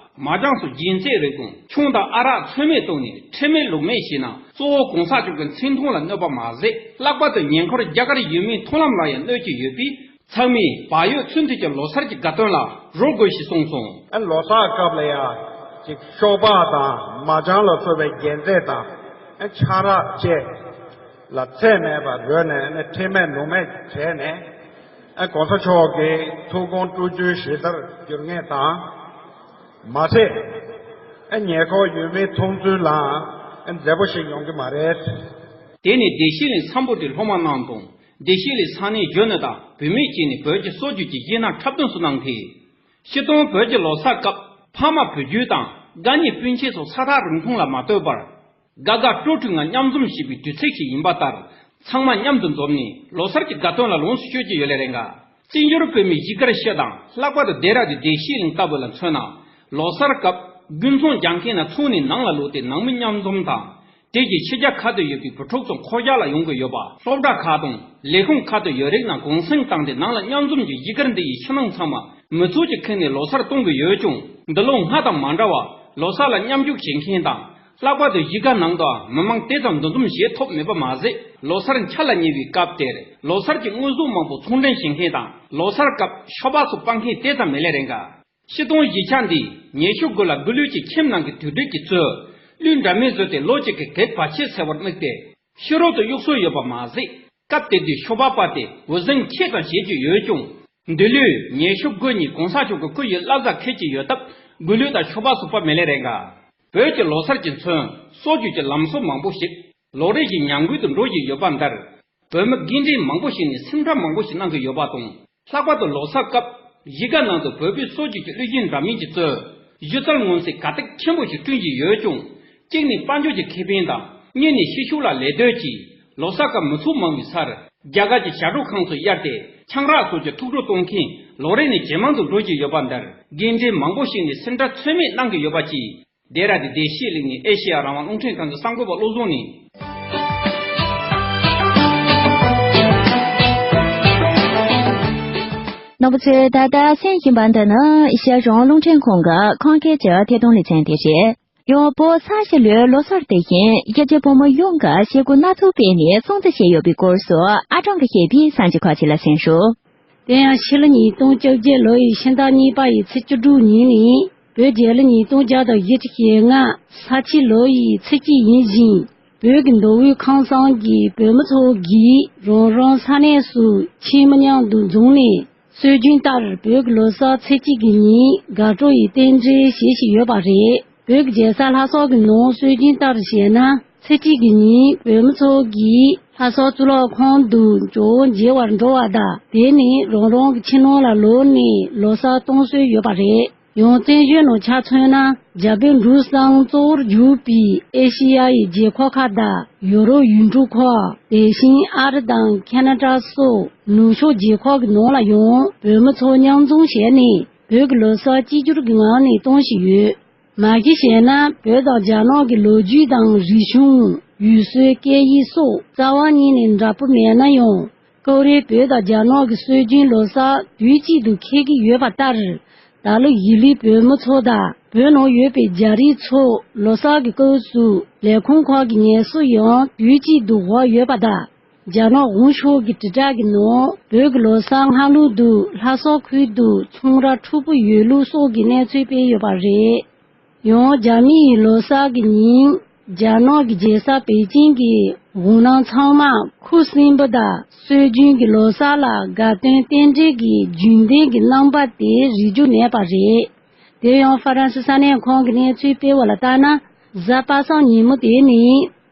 མ་ཅང་སོགས་རྒྱན་རྩེད་རིགས་དང་ཆང་དང་ཨ་རག་ཚོད་མེད་བཏུང་ནས་ཁྲེལ་མེད་ལུགས་མེད་བྱས་ན་གཙོ་བོ་གོང་ས་མཆོག་གི་མཚན་མཐོང་ལ་གནོད་པ་མ་ཟད། ལྷག་པར་དུ་ཉེ་འཁོར་རྒྱ་གར་ཡུལ་མིའི་མཐོང་ལམ་ལ་ཡང་གནོད་ཀྱི་ཡོད་པས། ཚང་མས་བག་ཡོད་ཚུལ་མཐུན་གྱི་ལོ་གསར་གྱི་དགའ་སྟོན་ལ་རོལ་དགོས་ཞེས་གསུངས་སོང་། ལོ་གསར་སྐབས་ལ་ཡང་ཅིག་ཤོག་སྦག་དང་མ་ཅང་ལ་སོགས་པའི་རྒྱན་རྩེད་དང་ཆང་རག་བཅས་ལ་ཚད་མེད་པར་རོལ་ནས་ཁྲེལ་མེད་ལུགས་མེད་བྱས་ནས་གོང་ས་མཆོག་གི་ཐུགས་དགོངས་སྤྲོ་རྒྱུའི་གཞི་རྩར་འགྱུར་ངེས་དང་མ་ཚད། ཨ་ཉེ་འཁོར་ཡོད་མེད་མཐོང་ཚུལ་ལའང་ཨ་མཛེས་པོ་ཞིག་ཡོང་གི་མ་རེད། དེ་ནི་བདེ་སྐྱིད་གླིང་འཚམས་པོ་དེ་སློབ་མ་རྣམས་དང་བདེ་སྐྱིད་གླིང་ས་གནས་གཞོན་ནུ་དང་བུད་མེད་བཅས་ནས་བོད་ཀྱི་སྲོལ་རྒྱུན་གྱི་གཞས་སྣ་འཁྲབ་སྟོན་སུ་གནང་སྟེ། སྤྱིར་བཏང་བོད་ཀྱི་ལོ་གསར་སྐབས་ཕ་མ་བུ་རྒྱུད་དང་དགའ་ཉེ་སྤུན་མཆེད་སོགས་ས་ཐག་རིང་ཐུང་ལ་མ་ལྟོས་པར། དགའ་དགའ་སྤྲོ་སྤྲོ་ངང་མཉམ་འཛོམས་བྱེད་པའི་དུས་ཚིགས་ཤིག་ཡིན་པ་ལྟར། ཚང་མ་མཉམ་དུ་འཛོམས་ནས་ལོ་གསར་གྱི་དགའ་སྟོན་ལ་ལོངས་སུ་སྤྱོད་ཀྱི་ཡོད་ལེ་རེད་འགའ། བཙན་བྱོལ་བོད་མིའི་གཞིས་སྒར་ཤོད་དང་ལྷག་པར་དུ་སྡེ་ར་དང་བདེ་སྐྱིད་གླིང་ལྟ་བུ་ལ་མཚོན་ན། ལོ་གསར་སྐབས་དགུན་ཚོང་རྒྱག་མཁན་རྣམས་ཚོང་ནས་ནང་ལ་ལོག་སྟེ་ནང་མི་མཉམ་འཛོམས་དང་། དེ་རྗེས་ཕྱི་རྒྱལ་ཁག་ཏུ་ཡོད་པའི་བུ་ཕྲུག་ཚོ་འཁོར་རྒྱག་ལ་ཡོང་གི་ཡོད་པ། སློབ་གྲྭ་ཁག་དང་ལས་ཁུངས་ཁག་ཏུ་ཡོད་རིགས་རྣམས་གུང་སེང་བཏང་སྟེ་ནང་ལ་མཉམ་འཛོམས་ཀྱི་གཞིས་སྒར་འདི་ཡི་ཕྱི་ནང་ཚང་མ་མི་ཚོགས་ཀྱི་ཁེངས་ནས་ལོ་གསར་གཏོང་གི་ཡོད་ཀྱང་། འདི་ལོ་སྔ་དང་མ་འདྲ་བར་ལོ་གསར་ལ་མཉམ་ཞུགས་བྱེད་མཁན་དང་། ལྷག་པར་དུ་གཞིས་ཀ་ནང་དུའང་མི་མང་དེ་ཙམ་འདུ་འཛོམས་བྱེད་ཐུབ་མེད་པ་མ་ཟད། ལོ་གསར་འཆར་ལ་ཉེ་བའི་སྐབས་དེར་ལོ་གསར་གྱི་དངོས་ཟོག་མང་པོ་ཚོང་འདྲེན་བྱེད་མཁན་དང་ལོ་གསར་སྐབས་ཤོ་སྦག་སོགས་སྤར་མཁན་དེ་ཙམ་མེད་ལེ་རེད་འགའ། སྤྱིར་བཏང་གཞིས་ཆགས་འདིའི་ཉེ་ཤོད་དགོན་ལ་དགེ་ལུགས་ཀྱི་ཁྱིམ་ནང་གི་དུད་སྦྲུལ་གྱིས་གཙོས་གླུ་འདྲ་མིན་བཟོས་ཏེ་ལོ་གཅིག་གི་གེགས་བར་ཆད་སེལ་བར་དམིགས་ཏེ་ཕྱི་རོལ་དུ་གཡུག་སྲོལ་ཡོད་པ་མ་ཟད། སྐབས་དེ་དུས་ཤོ་སྦག་སྤར་ཏེ་འོད་ཟེར་འཁྱིལ་ཙམ་བྱེད་ཀྱི་ཡོད་ཀྱང་། འདི་ལོའི་ཉེ་ཤོད་དགོན་ནི་གོང་ས་མཆོག་གི་སྐུ་ཡི་བླ་གཟའ་འཁེལ་གྱི་ཡོད་སྟབས་དགེ་ལུགས་དང་ཤོ་སྦག་སོགས་སྤར་མེད་ལེ་རེད་འགའ། བོད་ཀྱི་ལོ་གསར་གྱི་མཚོན་སྲོལ་རྒྱུན་གྱི་ལམ་སྲོལ་མང་པོ་ཞིག་ལོ་རེ་བཞིན་ཉམས་རྒུད་དུ་འགྲོ་བཞིན་ཡོད་པ་འདིར། བོད་མི་དགེ་འདུན་མང་པོ་ཞིག་ནས་སེམས་ཁྲལ་མང་པོ་ཞིག་གནང་གི་ཡོད་པ་དང་། ལྷག་པར་དུ་ལོ་གསར་སྐབས་གཞིས་ཀ་ནང་དུ་བོད་པའི་སྲོལ་རྒྱུན་གྱི་གླུ་གཞས་འདྲ་མིན་གྱིས་གཙོས་གཞི་རྩར་མངོན་གསལ་དགའ་སྟེགས་ཆེན་པོ་ཞིག་བསྐྲུན་གྱི་ཡོད་ཀྱང་། གཅིག་ནས་དཔལ་འབྱོར་གྱི་ཁེ་ཕན་དང་། གཉིས་ནས་ཕྱི་ཕྱོགས་ལ་ལད་ཟློས་ཀྱིས་ལོ་གསར་སྐབས་མི་ཚོགས་མང་བའི་སར་རྒྱ་གར་གྱི་ཞབས་བྲོ་ཁང་སོགས་གཡར་ཏེ་ཆང་རག་སོགས་ཀྱི་ཐུགས་སྤྲོ་གཏོང་མཁན་ལོ་རེ་ནས་ཇེ་མང་དུ་འགྲོ་བཞིན་ཡོད་པ་འདིར་དགེ་འདུན་མང་པོ་ཞིག་ནས་སེམས་ཁྲལ་ཚོད་མེད་གནང་གི་ཡོད་པ་བཅས། སྡེ་ར་དང་བདེ་སྐྱིད་གླིང་ནས་ཨེ་ཤེ་ཡ་རང་དབང་རླུང་འཕྲིན་ཁང་གི་གསར་འགོད་པ་བློ་བཟང་ནས། རྣམ་པ་ཚོས་ད་ལྟ་གསན་བཞིན་པ་འདི་ནི་ཨེ་ཤེ་ཡ་རང་དབང་རླུང་འཕྲིན་ཁང་གི་ཁམས་སྐད་ཀྱི་ཐད་གཏོང་ལེ་ཚན་དེ་རེད། ཡང་བོད་ས་གཞི་ལོའི་ལོ་གསར་དེ་བཞིན་གཞིས་བྱེས་བོད་མི་ཡོངས་ཀྱིས་བྱེད་སྒོ་སྣ་ཚོགས་སྤེལ་ནས་སྲུང་བརྩི་བྱས་ཡོད་པའི་སྐོར་སོགས་ཨ་ཀྲང་གིས་བཤད་པའི་གསར་འགྱུར་ཁག་ཅིག་ལ་གསན་ཞུ། དེ་ཡང་ཕྱི་ལོ་ཉིས་སྟོང་བཅོ་བརྒྱད་ལོ་ཡི་ཕྱི་ཟླ་གཉིས་པ་ཡི་ཚེས་བཅུ་དྲུག་ཉིན་ནི་བོད་རྒྱལ་ལོ་ཉིས་སྟོང་བརྒྱ་དང་བཞི་བཅུ་ཞེ་ལྔ་ས་ཁྱི་ལོ་ཡི་ཚེས་གཅིག་ཡིན་ཞིང་། བོད་ཀྱི་མདོ་དབུས་ཁམས་གསུམ་གྱི་བོད་མི་ཚོ་གིས་རང་རང་ས་གནས་སུ་ཁྱིམ་མི་མཉམ་དུ་འཛོམས་ནས། སྲོལ་རྒྱུན་ལྟར་བོད་ཀྱི་ལོ་གསར་ཚེས་གཅིག་གི་ཉིན་དགའ་སྤྲོ་ཡི་རྟེན་འབྲེལ་བྱེད་བཞིན་ཡོད་པ་རེད། བོད་ཀྱི་རྒྱལ་ས་ལྷ་ས་གི་ནང་སྲོལ་རྒྱུན་ལྟར་བྱས་ན། ཚེས་གཅིག་གི་ཉིན་བོད་མི་ཚོ་གིས་ལྷ་ས་གཙུག་ལག་ཁང་དུ་ཇོ་བོ་མཇལ་བར་འགྲོ་བ་དང་། དེ་ནས་རང་རང་གི་ཁྱིམ་ནང་ལ་ལོག་ནས་ལོ་གསར་གཏོང་སྲོལ་ཡོད་པ་རེད། ཡང་བཙན་བྱོལ་ནང་ཆ་མཚོན་ན། རྒྱ་བོད་འབྲུག་གསུམ་གཙོ་བོར་གྱུར་པའི་ཨེ་ཤེ་ཡ་ཡི་རྒྱལ་ཁབ་ཁག་དང་། ཡོ་རོབ་ཡུལ་གྲུ་ཁག་དེ་བཞིན་ཨ་རི་དང་ཁ་ན་ཌ་སོགས་ནུབ་ཕྱོགས་རྒྱལ་ཁབ་ཀྱི་ནང་ལ་ཡང་བོད་མི་ཚོ་མཉམ་འཛོམས་བྱས་ནས་བོད་ཀྱི་ལོ་གསར་གཅིག་གྱུར་གྱི་ངང་ནས་གཏོང་བཞིན་ཡོད། མ་གཞི་བྱས་ན་བོད་དང་རྒྱ་ནག་གི་ལོ་རྒྱུས་དང་རིག་གཞུང་། ཡུལ་སྲོལ། སྐད་ཡིག་སོགས་རྩ་བ་ཉིད་ནས་འདྲ་པོ་མེད་ན་ཡང་། ཀོ་རེ་བོད་དང་རྒྱ་ནག་གི་སྲོལ་རྒྱུན་ལོ་གསར་དུས་གཅིག་ཏུ་འཁེལ་གྱི་ཡོད་པ་ལྟར། ད་ལོ་གཞིས་ལུས་བོད་མི་ཚོ་དང་བོད་ནང་ཡོད་པའི་རྒྱ་རིགས་ཚོ་ལོ་གསར་གྱི་སྐབས་སུ་ལས་ཁུངས་ཁག་གི་ངལ་གསོ་ཡང་དུས་གཅིག་ཏུ་དབོར་ཡོད་པ་དང་། རྒྱ་ནག་གཞུང་ཕྱོགས་ཀྱི་དྲིལ་བསྒྲགས་ཀྱི་ནང་བོད་ཀྱི་ལོ་གསར་སྔ་ལོགས་དུ་ལྷ་ས་ཁུལ་དུ་ཚོང་ར་འཁྲུག་པོ་ཡོད་ལུགས་སོགས་ཀྱི་གནས་ཚུལ་སྤེལ་ཡོད་པ་རེད། ཡང་རྒྱ་མིའི་ལོ་གསར་གྱི་ཉིན། རྒྱ་ནག་གི་རྒྱལ་ས་པེ་ཅིང་གི་འོ་ནང་ཚང་མ་ཁུ་སིམ་པོ་དང་སྲོལ་རྒྱུན་གྱི་ལོ་གསར་ལ་དགའ་སྟོན་རྟེན་འབྲེལ་གྱི་རྒྱུན་ལྡན་གྱི་རྣམ་པ་དེ་རིག་རྒྱུ་མེད་པ་རེད། དེ་ཡང་ཧྥ་རན་སི་ས་གནས་ཁང་གི་གནས་ཚུལ་སྤེལ་བ་ལ་ལྟར་ན། གཟའ་པ་སངས་ཉིན་མོ་དེ་ནི་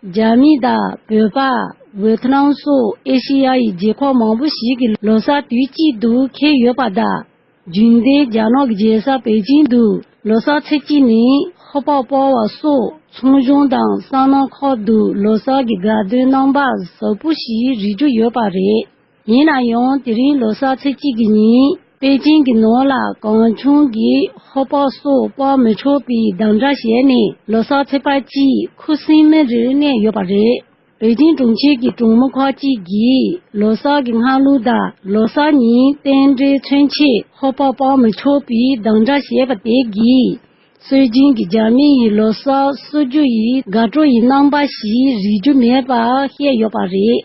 རྒྱ་མི་དང་བོད་པ། ཝེ་ཐི་ནམ་སོགས་ཨེ་ཤེ་ཡ་ཡི་རྒྱལ་ཁབ་མང་པོ་ཞིག་གི་ལོ་གསར་དུས་གཅིག་ཏུ་འཁེལ་ཡོད་པ་དང་། རྒྱུན་ལྡན་རྒྱ་ནག་གི་རྒྱལ་ས་པེ་ཅིང་དུ་ལོ་གསར་ཚེས་གཅིག་ནི་ཧོ་པ་སྤར་བ་སོགས་ཚོང་གཞུང་དང་སོ་ནམ་ཁག་ཏུ་ལོ་གསར་གྱི་དགའ་སྟོན་རྣམ་པ་ཟབ་པོ་ཞིག་རིག་རྒྱུ་ཡོད་པ་རེད། ཡིན་ན་ཡང་དེ་རིང་ལོ་གསར་ཚེས་གཅིག་གི་ཉིན་པེ་ཅིང་གི་ནང་ལ་གང་བྱུང་གིས་ཧོ་པ་སོགས་སྤར་མི་ཆོག་པའི་དམ་བསྒྲགས་བྱས་ནས་ལོ་གསར་ཚེས་པ་གཅིག་ཁུ་སིམ་མེར་གནས་ཡོད་པ་རེད། པེ་ཅིང་གྲོང་ཁྱེར་གྱི་གྲོང་མི་ཁག་ཅིག་གིས་ལོ་གསར་གྱི་སྔ་ལོགས་དང་ལོ་གསར་ཉིན་རྟེན་འབྲེལ་མཚོན་ཆེད་ཧོ་པ་སྤར་མི་ཆོག་པའི་དམ་བསྒྲགས་བྱས་པ་དེ་གིས། སྲོལ་རྒྱུན་གྱི་རྒྱ་མི་ཡི་ལོ་གསར་བསུ་རྒྱུ་ཡི་དགའ་སྤྲོ་ཡི་རྣམ་པ་ཞིག་རིག་རྒྱུ་མེད་པ་བཤད་ཡོད་པ་རེད།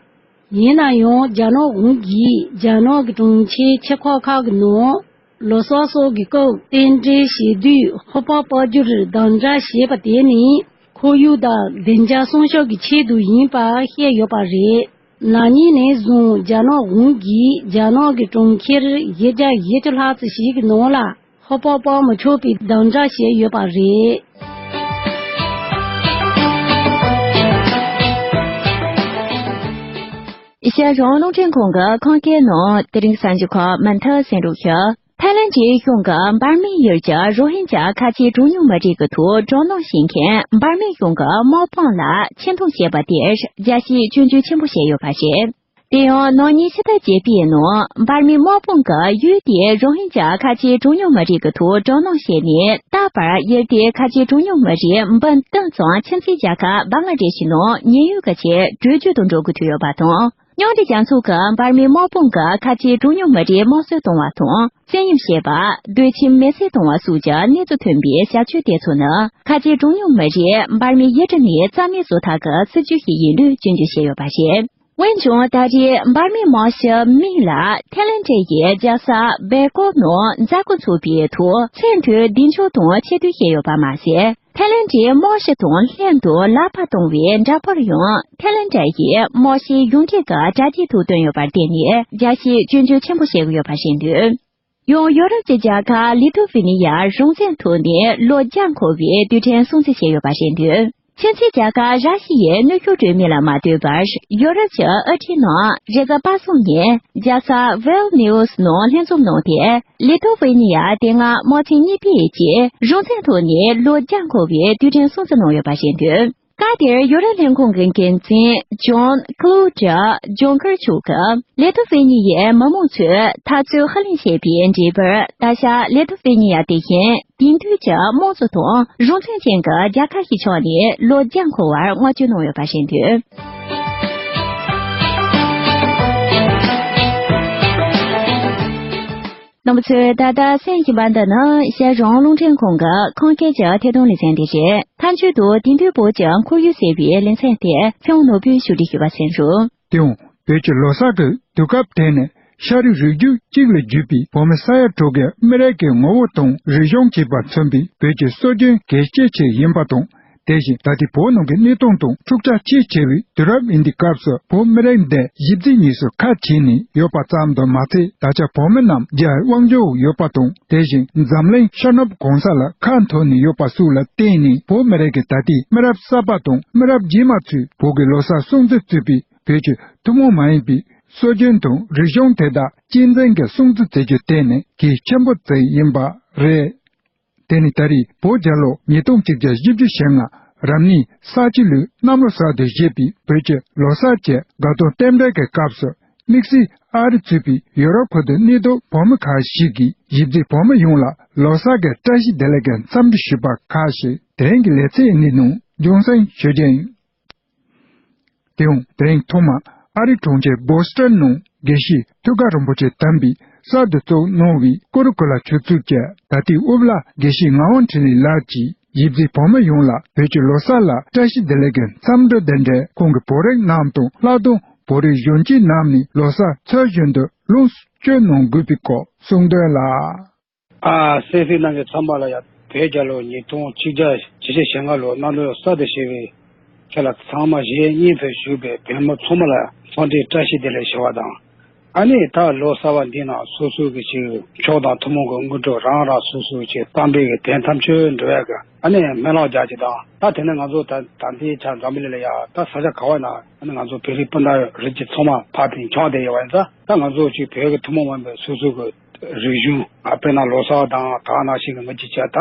ཡིན་ན་ཡང་རྒྱ་ནག་གཞུང་གིས་རྒྱ་ནག་གི་གྲོང་ཁྱེར་ཆེ་ཁག་ཁག་གི་ནང་། ལོ་གསར་སོགས་ཀྱི་སྐབས་རྟེན་འབྲེལ་བྱེད་དུས་ཧོ་པ་སྤར་རྒྱུར་དམ་བསྒྲགས་བྱས་པ་དེ་ནི་ཁོར་ཡུག་དང་བདེ་འཇགས་སྲུང་སྐྱོབ་ཀྱི་ཆེད་དུ་ཡིན་པ་བཤད་ཡོད་པ་རེད། ན་ནིང་ནས་བཟུང་རྒྱ་ནག་གཞུང་གིས་རྒྱ་ནག་གི་གྲོང་ཁྱེར་བཞི་བརྒྱ་བཞི་བཅུ་ལྷག་ཙམ་ཞིག་གི་ནང་ལ་ཧོ་པ་སྤར་མི་ཆོག་པའི་དམ་བསྒྲགས་བྱས་ཡོད་པ་རེད། ཤར་རོང་རླུང་འཕྲིན་ཁང་གི་ཁམས་སྐད་ནང་དེ་རིང་གསར་འགྱུར་ཁག་མུ་མཐུད་གསན་རོགས་ཞུ། ཐའི་ལེན་གྱི་གཞུང་གིས་འབར་མའི་ཡུལ་གྱི་རོ་ཧིན་ཇཱ་ཁ་ཆེའི་གྲངས་ཉུང་མི་རིགས་ཀྱི་ཐོག་དྲག་གནོན་བྱེད་མཁན་འབར་མའི་གཞུང་གི་དམག་དཔུང་ལ་ཆེ་མཐོང་བྱས་པ་དེར་རྒྱལ་སྤྱིས་སྐྱོན་བརྗོད་ཆེན་པོ་བྱས་ཡོད་པ་རེད། དེ་ཡང་ནག་ཉེས་ཕྱིར་བསྟར་བྱས་པའི་ནང་འབར་མའི་དམག་དཔུང་གིས་ཡུལ་དེའི་རོ་ཧིན་ཇཱ་ཁ་ཆེའི་གྲངས་ཉུང་མི་རིགས་ཀྱི་ཐོག་དྲག་གནོན་བྱས་ནས། ད་བར་ཡུལ་དེའི་ཁ་ཆེའི་གྲངས་ཉུང་མི་རིགས་འབུམ་བདུན་ཙམ་ཁྱིམ་མཚེས་རྒྱལ་ཁབ་བང་ལ་དེ་ཤི་ནང་ཉེན་གཡོལ་གྱི་ཆེད་བྲོས་བྱོལ་དུ་འགྲོ་དགོས་ཐུག་ཡོད་པ་དང་། མཉམ་འབྲེལ་རྒྱལ་ཚོགས་ཀྱིས་འབར་མའི་དམག་དཔུང་གིས་ཁ་ཆེའི་གྲངས་ཉུང་མི་རིགས་དམར་གསོད་གཏོང་བ་དང་བཙན་གཡེམ་བྱས་པ། སྡོད་ཁྱིམ་མེ་བསྲེགས་གཏོང་བ་སོགས་ཀྱི་གནས་ཚུལ་ཐོན་པའི་བྱ་སྤྱོད་དེ་ཚོ་ནི། ཁ་ཆེའི་གྲངས་ཉུང་མི་རིགས་འབར་མའི་ཡུལ་གྲུ་ནས་རྩ་མེད་བཟོ་ཐབས་ཀྱི་སྲིད་ཇུས་ཤིག་ཡིན་ལུགས་སྐྱོན་བརྗོད་བྱས་ཡོད་པ་རེད། འོན་ཀྱང་ད་རེས་འབར་མའི་དམག་ཞི་མིང་ལ་ཐའི་ལེན་ཌའི་རྒྱལ་ས་བེ་ཀོབ་ནང་མཛད་སྒོ་འཚོགས་པའི་ཐོག་མཚན་མཐུད་མདུན་ལྕོག་དང་ཆེ་བསྟོད་བྱས་ཡོད་པ་མ་ཟད། ཐའི་ལེན་ཌའི་དམག་ཞི་དང་ལྷན་དུ་ལག་པ་གཏོང་བའི་འདྲ་པར་ཡང་ཐའི་ལེན་ཌ་ཡི་དམག་ཞིའི་གཞུང་འབྲེལ་གྱི་དྲ་རྒྱའི་ཐོག་བཏོན་ཡོད་པར་བརྟེན་ནས་རྒྱལ་སྤྱིས་སྐྱོན་བརྗོད་ཆེན་པོ་བྱེད་ཀྱི་ཡོད་པ་རེད་འདུག་ཡང་ཡོ་རོབ་ཀྱི་རྒྱལ་ཁབ་ལི་ཐོ་ཝེ་ནི་ཡར་གཞུང་འཛིན་ཐོག་ནས་ལོ་བརྒྱ་འཁོར་བའི་དུས་དྲན་སྲུང་བརྩི་བྱས་ཡོད་པ་རེད་འདུག་ཁྱིམ་མཚེས་རྒྱལ་ཁབ་ར་ཤི་ཡའི་གནོན་ཤུགས་སྤྲོད་མིན་ལ་མ་ལྟོས་པར། ཡོ་རོབ་ཀྱི་དབུ་ཁྲིད་རྣམས་རེས་གཟའ་པ་སངས་ཉིན་རྒྱལ་ས་ཝེལ་ནིའུ་སི་ནང་ལྷན་འཛོམས་གནང་སྟེ། ལི་ཐོ་ཝེ་ནི་ཡ་དེ་སྔ་དམག་ཆེན་གཉིས་པའི་རྗེས་གཞུང་འཛིན་ཐོག་ནས་ལོ་བརྒྱ་འཁོར་བའི་དུས་དྲན་སྲུང་བརྩི་གནང་ཡོད་པ་རེད་འདུག་སྐབས་དེར་ཡོ་རོབ་ལྷན་ཁང་གི་འགན་འཛིན་ཇོན་ཀློ་ཌི་ཇོན་ཀར་མཆོག་གིས་ལི་ཐོ་ཝེ་ནི་ཡའི་མི་མང་ཚོས་འཐབ་རྩོད་ཧ་ལས་བྱས་པའི་འབྲས་བུར། ད་ཆ་ལི་ཐོ་ཝེ་ནི་ཡ་དེ་བཞིན་དེང་དུས་ཀྱི་དམངས་གཙོ་དང་གཞུང་འཛིན་ཅན་གྱི་རྒྱལ་ཁབ་ཞིག་ཆགས་ནས་ལོ་བརྒྱ་འཁོར་བར་བསྔགས་བརྗོད་གནང་ཡོད་པ་རེད་འདུག་རྣམ་པ་ཚོས་ད་ལྟ་གསན་བཞིན་པ་འདི་ནི་ཤར་རོང་རླུང་འཕྲིན་ཁང་གི་ཁམས་སྐད་ཀྱི་ཐད་གཏོང་ལེ་ཚན་དེ་རེད། མཐའ་མཇུག་ཏུ་དེང་དུས་བོད་ཀྱི་ཁོར་ཡུག་ཟེར་བའི་ལེ་ཚན་དེ་ཚེ་དབང་ནོར་བུས་ཕྱོགས་སྒྲིག་ཞུས་པ་གསན་རོགས། དེ་ཡང་བོད་ཀྱི་ལོ་གསར་གྱི་དུས་སྐབས་དེ་ནི་ཤ་རུས་རིགས་རྒྱུད་གཅིག་ལ་གྱུར་པའི་བོད་མི་ས་ཡ་དྲུག་གི་མི་རིགས་ཀྱི་ངོ་བོ་དང་རིག་གཞུང་བཅས་པ་མཚོན་པའི་བོད་ཀྱི་སྲོལ་རྒྱུན་གལ་ཆེ་ཆེ་ཡིན་པ་དང་། དེ་བཞིན་ད་ལྟའི་བོད་ནང་གི་གནས་སྟངས་དང་འཁྲུག་ཆ་ཆེས་ཆེ་བའི་དུས་རབས་ཡིན་དུས་སྐབས་སུ་བོད་མི་རིགས་འདི་ཞིབ་འཚོལ་གཉིས་སུ་ཁ་བྲལ་ནས་ཡོད་པ་ཙམ་དུ་མ་ཚད། ད་ཆ་བོད་མི་རྣམས་རྒྱའི་དབང་སྒྱུར་འོག་ཡོད་པ་དང་། དེ་བཞིན་འཛམ་གླིང་ཤར་ནུབ་གང་ས་ལ་ཁ་འཐོར་ནས་ཡོད་པ་སོགས་ལ་བརྟེན་ནས། བོད་མི་རིགས་ཀྱི་ད་ལྟའི་མི་རབས་གསར་པ་དང་མི་རབས་རྗེས་མ་ཚོས་བོད་ཀྱི་ལོ་གསར་སྲུང་བརྩི་བྱེད་པའི་བོད་ཀྱི་ཐུན་མོང་མ་ཡིན་པའི་སྲོལ་རྒྱུན་དང་རིག་གཞུང་དེ་དག་གཅེས་འཛིན་གྱིས་སྲུང་བརྩི་བྱེད་རྒྱུ་དེ་ནི་གལ་ཆེན་པོ་ཞིག་ཡིན་པ་རེད། དེ་ནི་ད་རེས་བོད་རྒྱལ་ལོ་ཉིས་སྟོང་གཅིག་བརྒྱ་བཞི་བཅུ་ཞེ་ལྔ་རབ་གནས་ས་བྱི་ལོའི་གནམ་ལོ་གསར་དུ་བཞད་པའི་བོད་ཀྱི་ལོ་གསར་གྱི་དགའ་སྟོན་རྟེན་འབྲེལ་གྱི་སྐབས་སུ། དམིགས་བསལ་ཨ་རི་གཙོས་པའི་ཡོ་རོབ་ཁུལ་དུ་གནས་སྡོད་བོད་མི་ཁག་ཞིག་གིས་ཞིབ་འཚོལ་བོད་མི་ཡོངས་ལ་ལོ་གསར་གྱི་བཀྲ་ཤིས་བདེ་ལེགས་ཀྱི་འཚམས་འདྲི་ཞུས་པ་ཁག་ཞིག་དེ་རིང་གི་ལེ་ཚན་འདིའི་ནང་རྒྱང་སྲིང་ཞུ་རྒྱུ་ཡིན། དེ་ཡང་དེ་རིང་ཐོག་མར་ཨ་རིའི་གྲོང་ཁྱེར་བྷོ་སི་ཊོན་ནང་དགེ་བཤེས་ཐུའུ་བཀྭན་རིན་པོ་ཆེ་དམ་པས་གསར་དུ་བཙུགས་གནང་བའི་ཀུ་རུ་ཀུ་ལ་ཆོས་ཚོགས་ཀྱི་ད་ལྟའི་དབུ་བླ་དགེ་བཤེས་ངག་དབང་འཕྲིན་ལས་ལགས་ཀྱིས། ཞིབ་འཚོལ་བོད་མི་ཡོངས་ལ་བོད་ཀྱི་ལོ་གསར་ལ་བཀྲ་ཤིས་བདེ་ལེགས་ཀྱི་འཚམས་འདྲི་འདི་འདྲའི་ཁོང་གི་བོད་རིགས་རྣམས་དང་ལྷག་དོན་བོད་རིགས་གཞོན་སྐྱེས་རྣམས་ནས་ལོ་གསར་ཚུལ་བཞིན་དུ་ལོངས་སུ་སྤྱོད་གནང་དགོས་པའི་སྐོར་གསུངས་དོན་ལ། ཨ། གསན་གཟིགས་གནང་མཁན་ཚང་མ་ལ་ཡང་བོད་རྒྱལ་ལོ་ཉིས་སྟོང་གཅིག་བརྒྱ་བཞི་བཅུ་ཞེ་ལྔ་ལོ་གནམ་ལོ་གསར་དུ་བཞད་པའི་ཁྱེད་ལ་ཚང་མ་གཞན་སྙིང་དུ་བཞུགས་པའི་བོད་མི་ཚང་མ་ལ་འཚམས་འདྲི་བཀྲ་ཤིས་བདེ་ལེགས་ཞུ་བ་དང་། ཨ་ནི་ད་ལོ་གསར་བ་འདི་ནང་སོ་སོ་གི་ཅིག་ཕྱོགས་དང་ཐུན་མོང་གི་དངོས་གྲུབ། རང་རང་སོ་སོ་གི་ཅིག་བསམ་པའི་གི་དོན་ཐམས་ཅད་འགྲུབ་ཡག་གི་ཨ་ནི་སྨོན་ལམ་རྒྱག་ཅིག་དང་། ད་དེ་ནས་ང་ཚོ་ད་ད་ལྟའི་ཆ་འཛམ་བུ་གླིང་ལ་ཡ་ད་ས་ཆ་ག་བ་ན་ཨ་ནི་ང་ཚོ་བོད་རིགས་སྤུན་ཟླ་རིགས་ཀྱི་ཚང་མ་ཕར་དེ་འཁྱམས་བསྡད་ཡོད་པ་ཡིན་ཙང་། ད་ང་ཚོ་ཅིག་བོད་ཀྱི་ཐུན་མོང་མ་ཡིན་པའི་སོ་སོ་གི་རིག་གཞུང་། ཨ། དཔེར་ན་ལོ་གསར་དང་ད་ག་ནང་བཞིན་གྱི་མི་གཅིག་བྱས་ད་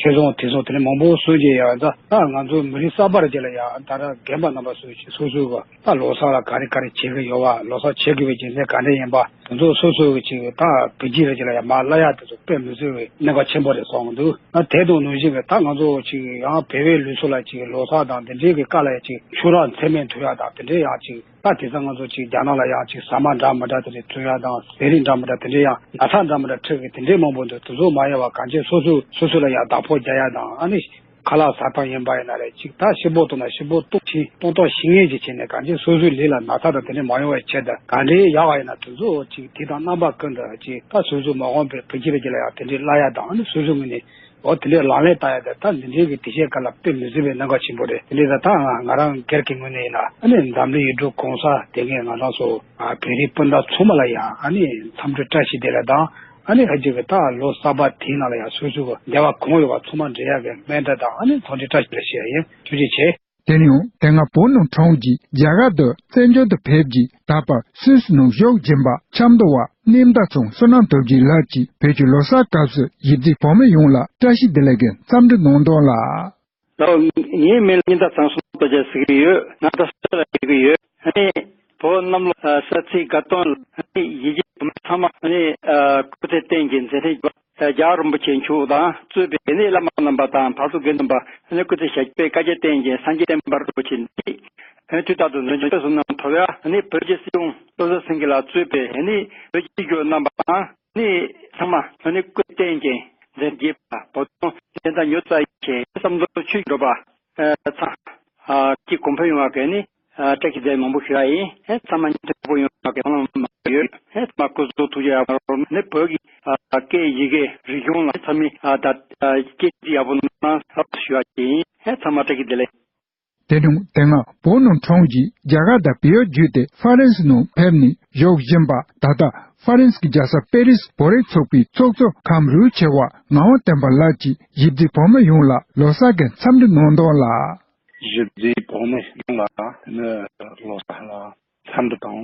ཆོས་ཆོས་ཚོང་དེ་ཚོ་དེ་ནས་མང་པོ་སྲུང་བྱས་ཡོད་ཙང་། ད་ང་ཚོ་མི་རིགས་གསར་པ་རེ་ཅིག་ལ་ཡ་ད་ར་རྒན་པ་རྣམ་པ་སོ་སོ་སོ་གི་ད་ལོ་གསར་ལ་ག་རེ་ག་རེ་བྱེད་ཀྱི་ཡོད་པ། ལོ་གསར་བྱེད་དགོས་པའི་རྒྱུ་མཚན་ག་འདྲ་ཡིན་པ། དེ་ཚོ་སོ་སོ་གི་ཅིག་ད་བོད་ཕྱི་རེ་ཅིག་ལ་ཡ་མར་སླར་ཡག་དེ་ཚོ་དཔེ་མི་སྲིད་པའི་གནད་འགག་ཆེན་པོ་རེད་བསམ་གྱི་འདུག་ཨ། དེ་དང་ནང་བཞིན་གྱི་ད་ང་ཚོ་ཅིག་ཡང་བོད་པའི་ལུགས་སྲོལ་ལ་ཅིག་ལོ་གསར་དང་དེ་འདྲའི་གི་སྐབས་ལ་ཡ་ཅིག་ཕྱུགས་ར་མཚན་སྨད་ཐུབ་ཡག་དང་དེ་འདྲའི་ཡང་ཅིག་ད་དེང་སང་ང་ཚོ་ཅིག་རྒྱ་ནག་ལ་ཡང་ཅིག་ཟ་མ་འདྲ་མི་འདྲ་དེ་འདྲ་བཙོང་ཡག་དང་། ཟས་རིགས་འདྲ་མི་འདྲ་དེ་འདྲ་ཡང་ན་ཚ་འདྲ་མི་འདྲ་འཁྲུག་གི་དེ་འདྲའི་མང་པོ་འདུག་དེ་ཚོ་མ་ཡོང་བ་གང་ཅི་སོ་སོ་སོ་སོ་ལ་ཡང་བདག་པོ་རྒྱག་ཡག་དང་། ཨ་ནི་ཁ་ལག་ཟ་སྟངས་ཡིན་པ་ཡིན་ན་རེད། ཅིག་ད་ཤི་བོ་གཏོང་ན་ཤི་བོ་གཏོང་ཆེད་གཏོང་སྟངས་ཤེས་མཁན་ཅིག་བྱས་ནས་གང་ཅི་སོ་སོའི་ལུས་ལ་ན་ཚ་དང་དེ་འདྲ་མ་ཡོང་བའི་ཆེད་དུ་གང་འདྲའི་ཡག་པ་ཡིན་ན་དེ་ཚོ་ཅིག་དུས་དང་རྣམ་པ་ཀུན་ཏུ་ཅིག་ད་སོ་སོ་མ་འོངས་པའི་བུ་ཁྱི་རེ་ཅིག་ལ་ཡང་དེ་འདྲའི་བསླབ་ཡག་དང་། ཨ་ནི་སོ་སོའི་ངོས་ནས། འོ་དེ་འདྲའི་ལག་ལེན་བསྟར་ཡ་དེ་ད་འདི་འདྲའི་གི་དུས་ཆེན་སྐབས་ལ་དཔེ་མི་སྲིད་པའི་གནད་འགག་ཆེན་པོ་རེད། དེ་འདྲའི་ད་ད་ང་རང་སྒེར་གྱི་ངོས་ནས་ཡིན་ན། ཨ་ནི་འཛམ་གླིང་ཡུལ་གྲུ་གང་སར་བསྡད་མཁན་ང་རང་ཚོ་བོད་རིགས་སྤུན་ཟླ་ཚང་མ་ལ་ཡང་ཨ་ནི་འཚམས་འདྲི་བཀྲ་ཤིས་བདེ་ལེགས་དང་། ཨ་ནི་ཨ་ཅེ་གི་ད་ལོ་གསར་པ་དེའི་ནང་ལ་ཡང་སོ་སོ་གི་འདོད་པ་གང་ཡོད་པ་ཚང་མ་འགྲུབ་ཡག་གི་སྨོན་འདུན་དང་། ཨ་ནི་འཚམས་འདྲི་བཀྲ་ཤིས་བདེ་ལེགས་ཞུ་ཡ་ཡིན། ཐུགས་རྗེ་ཆེ། དེ་ནས་དེ་སྔ་བོད་ནང་འཁྲུངས་རྗེས་རྒྱ་གར་དུ་བཙན་བྱོལ་དུ་ཕེབས་རྗེས། ད་བར་སུད་སི་ནང་བཞུགས་བཞིན་པ་ཆབ་མདོ་བ་གནས་མདའ་ཚང་བསོད་ནམས་སྟོབས་རྒྱས་ལགས་ཀྱིས་བོད་ཀྱི་ལོ་གསར་སྐབས་སུ་གཞིས་རྩེའི་བོད་མི་ཡོངས་ལ་བཀྲ་ཤིས་བདེ་ལེགས་ཀྱི་འཚམས་འདྲི་གནང་དོན་ལ། ལགས། ངའི་མིང་ལ་གནས་མདའ་ཚང་བསོད་ནམས་སྟོབས་རྒྱས་ཟེར་གྱི་ཡོད། ང་ད་སུད་སི་ལ་བསྡད་ཀྱི་ཡོད། ཨ་ནི་བོད་གནམ་ལོ་གསར་ཚེས་དགའ་སྟོན་ལ་ཨ་ནི་གཞིས་བྱེས་བོད་མི་ཚང་མ་ཨ་ནི་སྐུ་ཚེ་བརྟན་ཅིང་མཛད་འཕྲིན་རྒྱས། རྒྱལ་བ་རིན་པོ་ཆེ་མཆོག་དང་གཙོས་པའི་ཨ་ནི་བླ་མ་རྣམ་པ་དང་ཕར་ཕྱོགས་དགེ་འདུན་པ་ཨ་ནི་སྐུ་ཚེ་ཞབས་པད་བསྐལ་བརྒྱར་བརྟན་ཅིང་སངས་རྒྱས་བསྟན་པ་རིན་པོ་ཆེ་འདི་ཨ་ནི་དུས་རྟག་ཏུ་འཛིན་སྐྱོང་བསོད་ནམས་ཐོབ་ཡ། ཨ་ནི་བོད་ཀྱི་སྲིད་སྐྱོང་བློ་བཟང་སེང་གེ་ལགས་གཙོས་པའི་ཨ་ནི་བོད་ཀྱི་སྐྱེས་བུ་རྣམ་པ་དང་། ནི་ཚང་མ་ནི་སྐུ་བརྟན་ཅིང་མཛད་རྗེས་པ་བོད་དོན་བདེན་མཐའ་མྱུར་མཐའ་ཡས་ཆེད་བསམ་དོན་ཆོས་འགྲུབ་པ་ཚང་གི་གོང་འཕེལ་ཡོང་བ་གི་ནི་བཀྲ་ཤིས་བདེ་ལེགས་མང་པོ་ཞུ་ཡ་ཡིན། ཚང་མ་སྙིང་ཐག་པོ་ཡོང་བ་གི་སྨོན་ལམ་མང་པོ་ཡོད། ཚང་མ་སྐུ་གཟུགས་ཐུགས་རྗེ་ཡག་པོ་ནི་བོད་ཀྱི་སྐད་ཡི་གེ་རིག་གཞུང་ལ་ཚང་མས་ད་སྐྱིད་ཡག་པོ་གནང་ཞུ་ཡ་ཡིན། ཚང་མ་བཀྲ་ཤིས་བདེ་ལེགས། དེ་རིང་དེ་སྔ་བོད་ནང་འཁྲུངས་རྗེས་རྒྱ་གར་དང་བལ་ཡུལ་བརྒྱུད་དེ་ཧྥ་རན་སི་ནང་ཕེབས་ནས་བཞུགས་བཞིན་པ། ད་ལྟ་ཧྥ་རན་སི་གི་རྒྱལ་ས་པེ་རིས་བོད་རིགས་ཚོགས་པའི་ཚོགས་གཙོ་ཁམས་རུ་ཆེ་བ་ངག་དབང་བསྟན་པ་ལགས་ཀྱིས་གཞིས་རྩེའི་བོད་མི་ཡོངས་ལ་ལོ་གསར་གྱི་འཚམས་འདྲི་གནང་དོན་ལ། གཞིས་རྩེའི་བོད་མི་ཡོངས་ལ་ནི་ལོ་གསར་ལ་འཚམས་འདྲི་དང་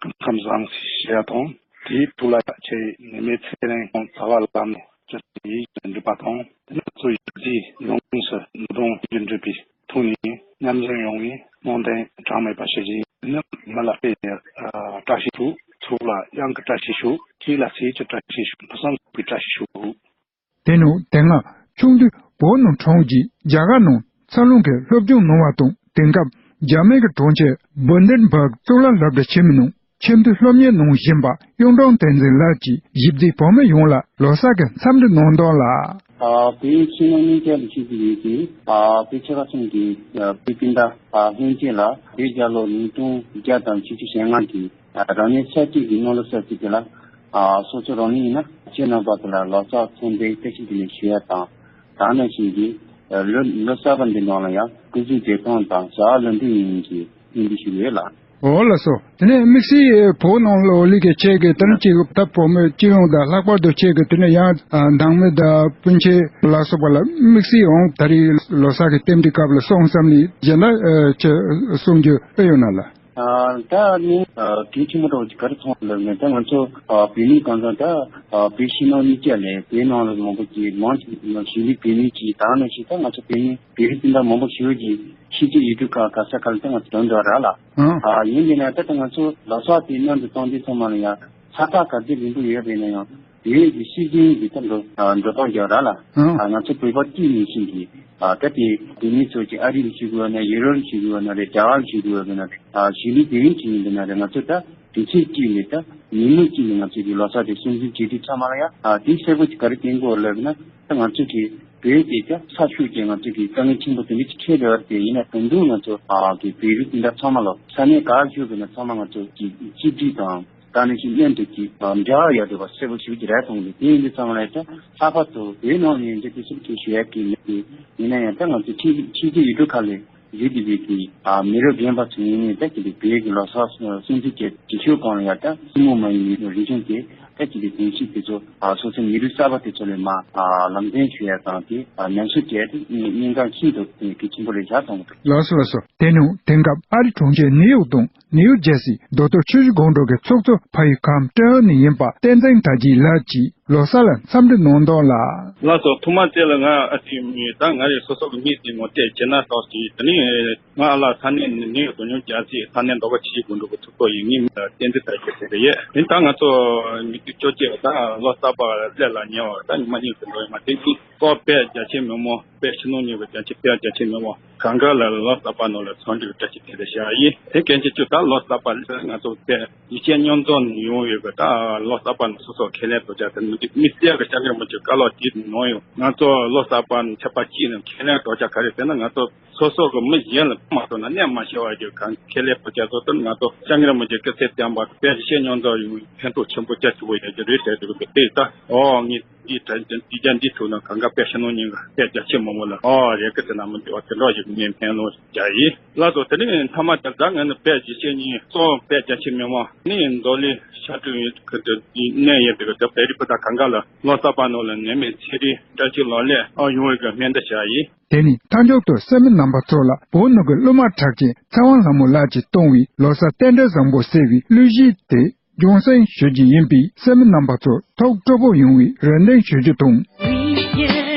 སྐུ་ཁམས་བཟང་ཞེས་དང་། དེའི་ཐུགས་ལ་ཆེ་ནད་མེད་ཚེ་རིང་དང་རྩ་བ་ལམ་ནས་ཅི་ཡིད་འགྲུབ་པ་དང་། དེ་ནི་ཚོ་ཡིད་ཀྱི་ཡོངས་སུ་མི་གཏོང་ཡིད་འགྲུབ་པའི་ཐོག་ནས་མཉམ་འཛོམས་ཡོང་བའི་སྨོན་འདུན་གྲངས་མེད་པ་ཞུ་རྒྱུ་ཡིན། མི་ལ་དཔེ་ཡི་བཀྲ་ཤིས་ཤོག་ཚོགས་ལ་གཡང་གི་བཀྲ་ཤིས་ཤོག་སྐྱིད་ལ་ཚེ་ཡི་བཀྲ་ཤིས་ཤོག་ཕུན་སུམ་ཚོགས་པའི་བཀྲ་ཤིས་ཤོག་དེ་ནང་དེ་སྔ་ཆུང་དུས་བོད་ནང་འཁྲུངས་རྗེས་རྒྱ་གར་ནང་འཚར་ལོངས་ཀྱི་སློབ་སྦྱོང་གནང་བ་དང་། དེང་སྐབས་རྒྱ་མི་གི་གྲོང་ཁྱེར་བུན་ཌེན་སྦག་གཙུག་ལག་སློབ་གྲྭ་ཆེན་མོའི་ནང་ཁྱིམ་སྡེ་སློབ་གཉེར་གནང་བཞིན་པ་གཡུང་དྲུང་བསྟན་འཛིན་ལགས་ཀྱིས་གཞིས་རྩེའི་བོད་མི་ཡོངས་ལ་ལོ་གསར་གྱི་འཚམས་འདྲི་གནང་དོན་ལ། ཨ་བོད་ཕྱི་ནང་གཉིས་ཀ་ལ་བཞུགས་ཀྱི་ཡོད་ཅིང་། ཨ་བོད་ཆོལ་ཁ་གསུམ་གྱི་ཨ་བོད་སྤུན་ཟླ་ཨ་ལྷན་རྒྱས་ལ་བོད་རྒྱལ་ལོ་ཉིས་སྟོང་བརྒྱ་དང་བཅུ་བཞི་ཞེ་ལྔ་གི་ཨ་རབ་གནས་ཚར་གཅིག་གི་གནམ་ལོ་གསར་ཚེས་དེ་ལ། ཨ་སོ་སོ་རང་ཉིད་ཡིན་ན་ཁྱེད་རྣམ་པ་ཚོ་ལ་ལོ་གསར་འཚམས་འདྲིའི་བཀྲ་ཤིས་བདེ་ལེགས་ཞུ་ཡ་དང་། ད་ནང་བཞིན་གྱི་ལོ་ལོ་གསར་པ་འདི་ནང་ལ་ཡང་སྐུ་གཟུགས་བདེ་ཐང་དང་བྱ་བ་ལམ་འགྲོ་ཡིན་གྱི་སྨོན་འདུན་ཞུ་གི་ཡོད་ལགས། འོ་ལགས་སོ། དེ་ནས་དམིགས་བསལ་བོད་ནང་ལ་འོ་ལི་གི་ཆེད་ཀྱི་དེ་ནས་ཅིག་ད་བོད་མི་སྤྱི་ཡོངས་དང་ལྷག་པར་དུ་ཆེད་ཀྱི་དེ་ནས་ཡང་ནང་མི་དང་སྤུན་མཆེད་ལ་སོགས་པ་ལ་དམིགས་བསལ་འོང་ད་རེས་ལོ་གསར་གྱི་རྟེན་འབྲེལ་སྐབས་ལ་སོང་བསམ་ནས་གཞན་དག་ཆེད་གསུང་རྒྱུ་ཨེ་ཡོད་ན་ལགས། ཨ་ད་ནི་ཨ་གལ་ཆེན་པོ་འདྲ་བོ་ཅིག་ག་རེ་མཐོང་ལབ་ན། ད་ང་ཚོ་ཨ་བོད་མི་གང་ཟག་ད་ཨ་བོད་ཕྱི་ནང་གཉིས་ཀ་ལས་བོད་ནང་ལ་མང་པོ་ཅིག་མང་ཆེ་གཞིས་ལུས་བོད་མི་ཅིག་ད་ནང་བཞིན་ད་ང་ཚོ་བོད་མི་བོད་རིགས་སྤུན་ཟླ་མང་པོ་ཞིག་གིས་ཕྱི་རྒྱལ་ཡུལ་གྲུ་ཁག་ག་ས་ག་ལ་ད་ང་ཚོ་འགྲོ་འགྲོ་ར་ལ། ཨ་ཡིན་པས་ན་ད་ད་ང་ཚོ་ལོ་གསར་དེ་མཉམ་དུ་གཏོང་དུས་ཚང་མ་ལ་ཡང་ས་ཐག་ག་ཚོད་རིང་པོ་ཡོད་པས་ན་ཡང་། བོད་ཀྱི་སྲིད་འཛིན་གྱི་ཐབས་ལ་འགྲོ་སྟངས་རྒྱག་ར་ལ། ང་ཚོ་བོད་པ་གཅིག་ནས་ཤིག་གིས་ད་དེ་བོད་མི་ཚོ་གཅིག་ཨ་རི་ལ་བཞུགས་ཡོད་ན་ཡུ་རོབ་ལ་བཞུགས་ཡོད་ན་རེད། རྒྱ་གར་ལ་བཞུགས་ཡོད་ན་རེད། གཞིས་ལུས་བོད་མི་གཅིག་ཡིན་པ་ན་རེད། ང་ཚོ་ད་དུས་ཚོད་གཅིག་ནས་ད་ཉིན་མོ་གཅིག་ནས་ང་ཚོ་གི་ལོ་གསར་དེ་སྲུང་བརྩི་བྱེད་དུས་ཚང་མ་ལ་ཡ་དེ་གསལ་པོ་གཅིག་ག་རེ་བསྟན་དགོས་ལབ་ན། ད་ང་ཚོ་གི་བོད་དེ་ད་ས་ཤུགས་ཀྱིས་ང་ཚོ་གི་དཀའ་ངལ་ཆེན་པོ་དེ་འདྲ་ཅིག་འཕྲད་བསྡད་པ་རེད། དེ་ཡིན་ན་ད་དུང་ང་ཚོ་གི་བོད་རིགས་དེ་འདྲ་ཚང་མ་ལ་ས་གནས་ག་བཞུགས་པ་ན་ཚང་མ་ང་ཚོ་གི་གཅིག་སྒྲིལ་དང་། ད་ནི་ཅིག་མཉམ་དུ་ཅིག་འབྲེལ་བ་ཡོད་འདུག་པ་གསལ་པོ་ཞིག་ཅིག་རེད་མཐོང་གི། དེ་ཡིན་དུས་ཙང་ལ་ད་ལྷག་པར་དུ་བོད་ནང་ནས་འདི་དུས་ཚོད་ཀྱི་ཞུ་ཡག་གི་མེད་དེ། ཡིན་ན་ཡང་ད་ང་ཚོ་ཕྱི་ཕྱི་རྒྱལ་ཡུལ་གྲུ་ཁག་ལ་ཡོད་བསྡད་པའི་གི་མི་རབས་རྒན་པ་ཚོ་ཡིན་ནའི་ད་ཅིག་བོད་ཀྱི་ལོ་གསར་སྲུང་བརྩི་བྱེད་བྱེད་ཕྱོགས་སྒང་ལ་ཡང་ད་ཐུན་མོང་མ་ཡིན་པའི་རིག་གཞུང་དེ་ད་ཅིག་གི་གོམས་གཤིས་དེ་ཚོ་སོ་སོའི་མི་རིགས་གསར་པ་དེ་ཚོ་ལ་མར་ལམ་སྟོན་ཞུ་ཡག་དང་དེ་ཉམས་གསོ་བྱས་ཏེ་གནད་འགག་ཤིན་ཏུ་གལ་ཆེན་པོ་རེད་བཞག་མཐོང་གི་འདུག་ལགས་སོ་ལགས་སོ། དེ་ནང་དེང་སྐབས་ཨ་རི་གྲོང་ཁྱེར་ནིའུ་ཡོག་དང་། ནིའུ་ཇར་སི་རྡོ་ཐོག་ཆུ་བཞི་སྒང་དྲུག་གི་ཚོགས་གཙོ་ཕ་ཡུལ་ཁམས་ཀྲེ་ཨན་ནས་ཡིན་པ་བསྟན་འཛིན་དར་རྒྱས་ལགས་ཀྱིས་ལོ་གསར་ལ་འཚམས་འདྲི་གནང་དོན་ལ། ལགས་སོ། ཐོག་མ་དེ་ལ་ང་ཨ་ཙི་མི་ད་ང་རེ་སོ་སོ་གི་མིང་དེ་ངོ་སྤྲོད་བྱས་ན་ཏོག་ཙམ་དེ་ནི་ང་ཨ་ལ་ས་གནས་ནིའུ་ཡོག་དང་ནིའུ་ཇར་སི་ས་གནས་རྡོ་ཁ་ཆུ་བཞི་སྒང་དྲུག་གི་ཚོགས་གཙོ་ཡིན། ངའི་མིང་ལ་བསྟན་འཛིན་དར་རྒྱས་ཟེར་གི་ཡོད། དེ་ད་ང་ཚོ་ཉིས་སྟོང་བཅོ་བརྒྱད་ད་ལོ་གསར་པ་སླེབས་ལ་ཉེ་བ་ད་ཉི་མ་གཉིས་ཙམ་འགྲོ་ཡོད་མ་རེད། དེ་ནི་ཀོ་དཔལ་རྒྱ་ཆེ་མི་མང་དཔལ་ཕྱི་ནང་གཉིས་ཀྱི་རྒྱ་ཆེ་དཔལ་རྒྱ་ཆེ་མི་མང་གང་ག་ལ་ལོ་གསར་པ་ནང་ལ་འཚམས་འདྲི་བཀྲ་ཤིས་བདེ་ལེགས་ཞུ་ཡ་ཡིན། དེ་གལ་ཆེ་ཆུ་ད་ལོ་གསར་པ་ལ་ང་ཚོ་དཔལ་ཡུལ་ཤུལ་མཉམ་འཛོམས་ནས་ཡོང་ཡོད་པ་ད་ལོ་གསར་པ་ནང་སོ་སོ་ཁས་ལེན་རྡོག་རྩ་དེ་མི་འདུག་མི་སེར་གྱི་སྐྱབས་མགོན་རིན་པོ་ཆེ་བཀའ་སློབ་དེ་གནང་ཡོད། ང་ཚོ་ལོ་གསར་པ་ནང་ཆབ་པ་གཅིག་ནང་ཁས་ལེན་རྡོག་རྩ་ག་རེ་ཟེར་ན་ང་ཚོ་སོ་སོ་གི་མི་གཞན་ལ་མ་གཏོགས་ན་གནས་མ་ཤེས་པ་ཡོད་གང་ཁས་ལེན་རྡོག་རྩ་སོ་སོ་ང་ཚོ་སྐྱབས་མགོན་རིན་པོ་ཆེ་སྐུ་ཚེ་བརྟན་པ་དཔལ་ཡུལ་ཤུལ་མཉམ་འཛོམས་ཡོང་ཕན་ཐོགས་ཆེན་པོ་རྒྱ་ཆེ་བོ་ཡོད་རྒྱུ་རེད་ཟེར་འདུག་དེ་ད་ཨོ་ངས་འདི་དྲ་འདི་རྒྱ་འདི་ཐུག་ན་གང་ག་དཔལ་ཕྱི་ནང་གཉིས་ཀ་དཔལ་རྒྱ་ཆེ་མང་པོ་ལ་ཨོ་རེད་གི་ཟེར་ན་མི་འདུག་བ་དེ་འདྲ་ཞིག་ངས་ཕན་སློང་བྱ་ཡིན། ལགས་སོ། དེ་ནས་མཐའ་མ་དེར་ད་ངས་ནི་དཔལ་འཇིགས་བྱེད་གཉིས་གཙོ་བོ་དཔལ་རྒྱ་ཆེ་མི་མང་ནི་མདོ་ལས་ཤར་སྤྲུལ་ཡིན་ཁུལ་དུ་གནས་ཡིན་པའི་དེ་བེ་རི་ཕུ་ཐག་གང་ག་ལ་ལོ་གསར་པ་ནང་ལ་ནད་མེད་ཚེ་རིང་བཀྲ་ཤིས་ལོ་ལེགས་ཨ་ཡོང་བའི་གི་སྨོན་འདུན་བྱ་ཡིན། དེ་ནས་མཐའ་མཇུག་ཏུ་གསོལ་མི་རྣམ་པ་ཚོ་ལ་བོད་ནང་གི་སློབ་མ་གྲགས་ཅན་ཚེ་དབང་ལྷ་མོ་ལགས་ཀྱིས་གཏོང་བའི་ལོ་གསར་རྟེན་འབྲེལ་བཟང་པོ་ཟེར་བའི་གླུ་གཞས་དེ་རྒྱང་སྲིང་ཞུ་རྒྱུ་ཡིན་པས་གསོལ་མི་རྣམ་པ་ཚོ་ཐུགས་སྤྲོ་པོ་ཡོང་བའི་རེ་འདུན་ཞུ་རྒྱུ་དང་། སྤྱིར་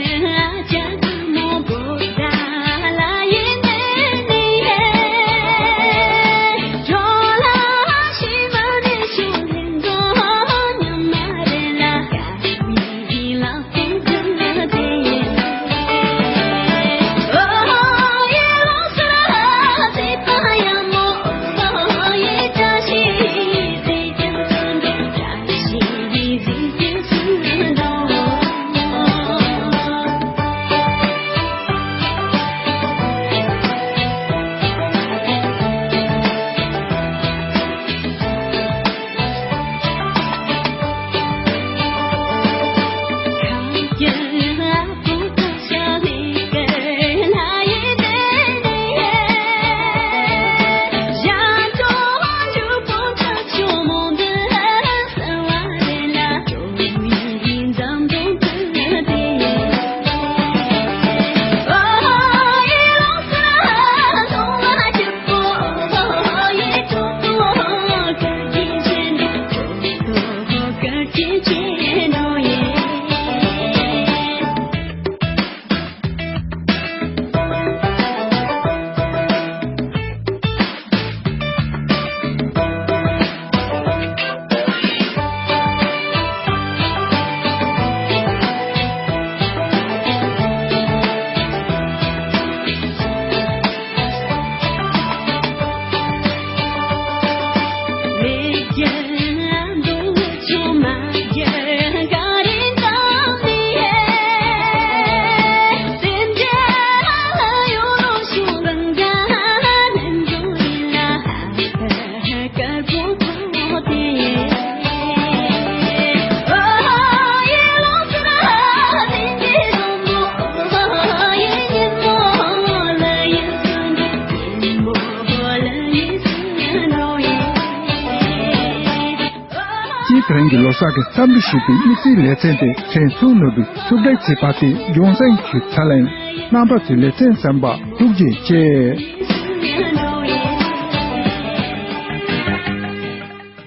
བོད་ཀྱི་ལོ་གསར་གྱི་འཚམས་འདྲི་ཞུས་པའི་དམིགས་བསལ་ལེ་ཚན་དེ་ཕྲན་ཚུགས་ནོར་བུས་ཕྱོགས་སྒྲིག་བྱས་པ་དེ་རྒྱང་སྲིང་ཞུས་ཚར་ལན། རྣམ་པ་ཚོས་ལེ་ཚན་གསན་པ་ཐུགས་རྗེ་ཆེ།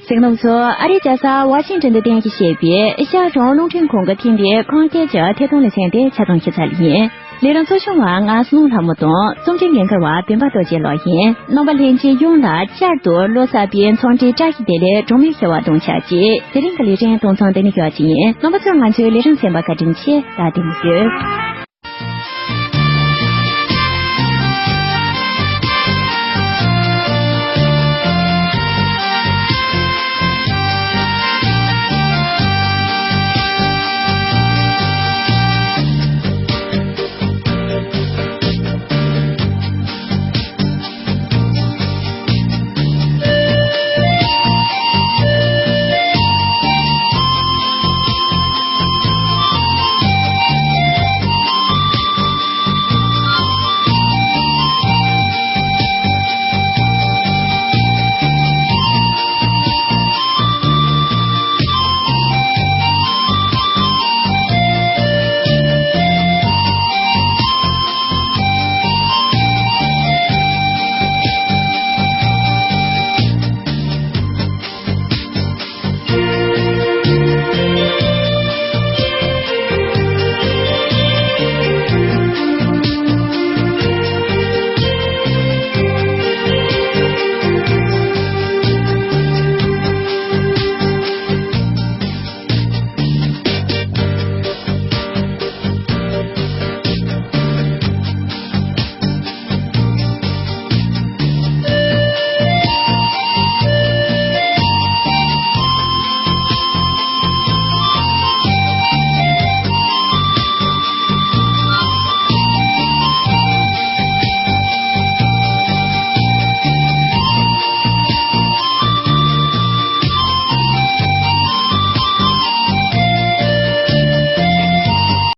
གསན་མཁན་རྣམ་པ་ཚོ། ཨ་རིའི་རྒྱལ་ས་ཝ་ཤིང་ཏོན་དུ་རྟེན་གཞི་བྱས་པའི་ཨེ་ཤ་ཡ་རང་དབང་རླུང་འཕྲིན་ཁང་གིས་འཕྲིན་པའི་ཁམས་སྐད་ཀྱི་ཐད་གཏོང་ལེ་ཚན་དེ་ཆ་ཚང་ཞུས་ཚར་ཡིན། ལས་རིམ་གཙོ་སྐྱོང་བ་ང་སྣང་ལྷ་མོ་དང་། རྩོམ་སྒྲིག་འགན་འཁུར་བ་སྤེན་པ་རྡོ་རྗེ་ལགས་ཡིན། རྣམ་པ་ལྷན་རྒྱས་ཡོངས་ལ་བསྐྱར་དུ་ལོ་གསར་པའི་འཚམས་འདྲིའི་བཀྲ་ཤིས་བདེ་ལེགས་གྲངས་མེད་ཞུ་བ་དང་ཆབས་ཅིག་དེ་རིང་གི་ལས་རིམ་གཏོང་མཚམས་འདི་ནས་ཞུ་བ་ཅིག་ཡིན། རྣམ་པ་ཚོས་ང་ཚོའི་ལས་རིམ་གསན་པར་བཀའ་དྲིན་ཆེ། ད་བདེ་མོ་བྱོས།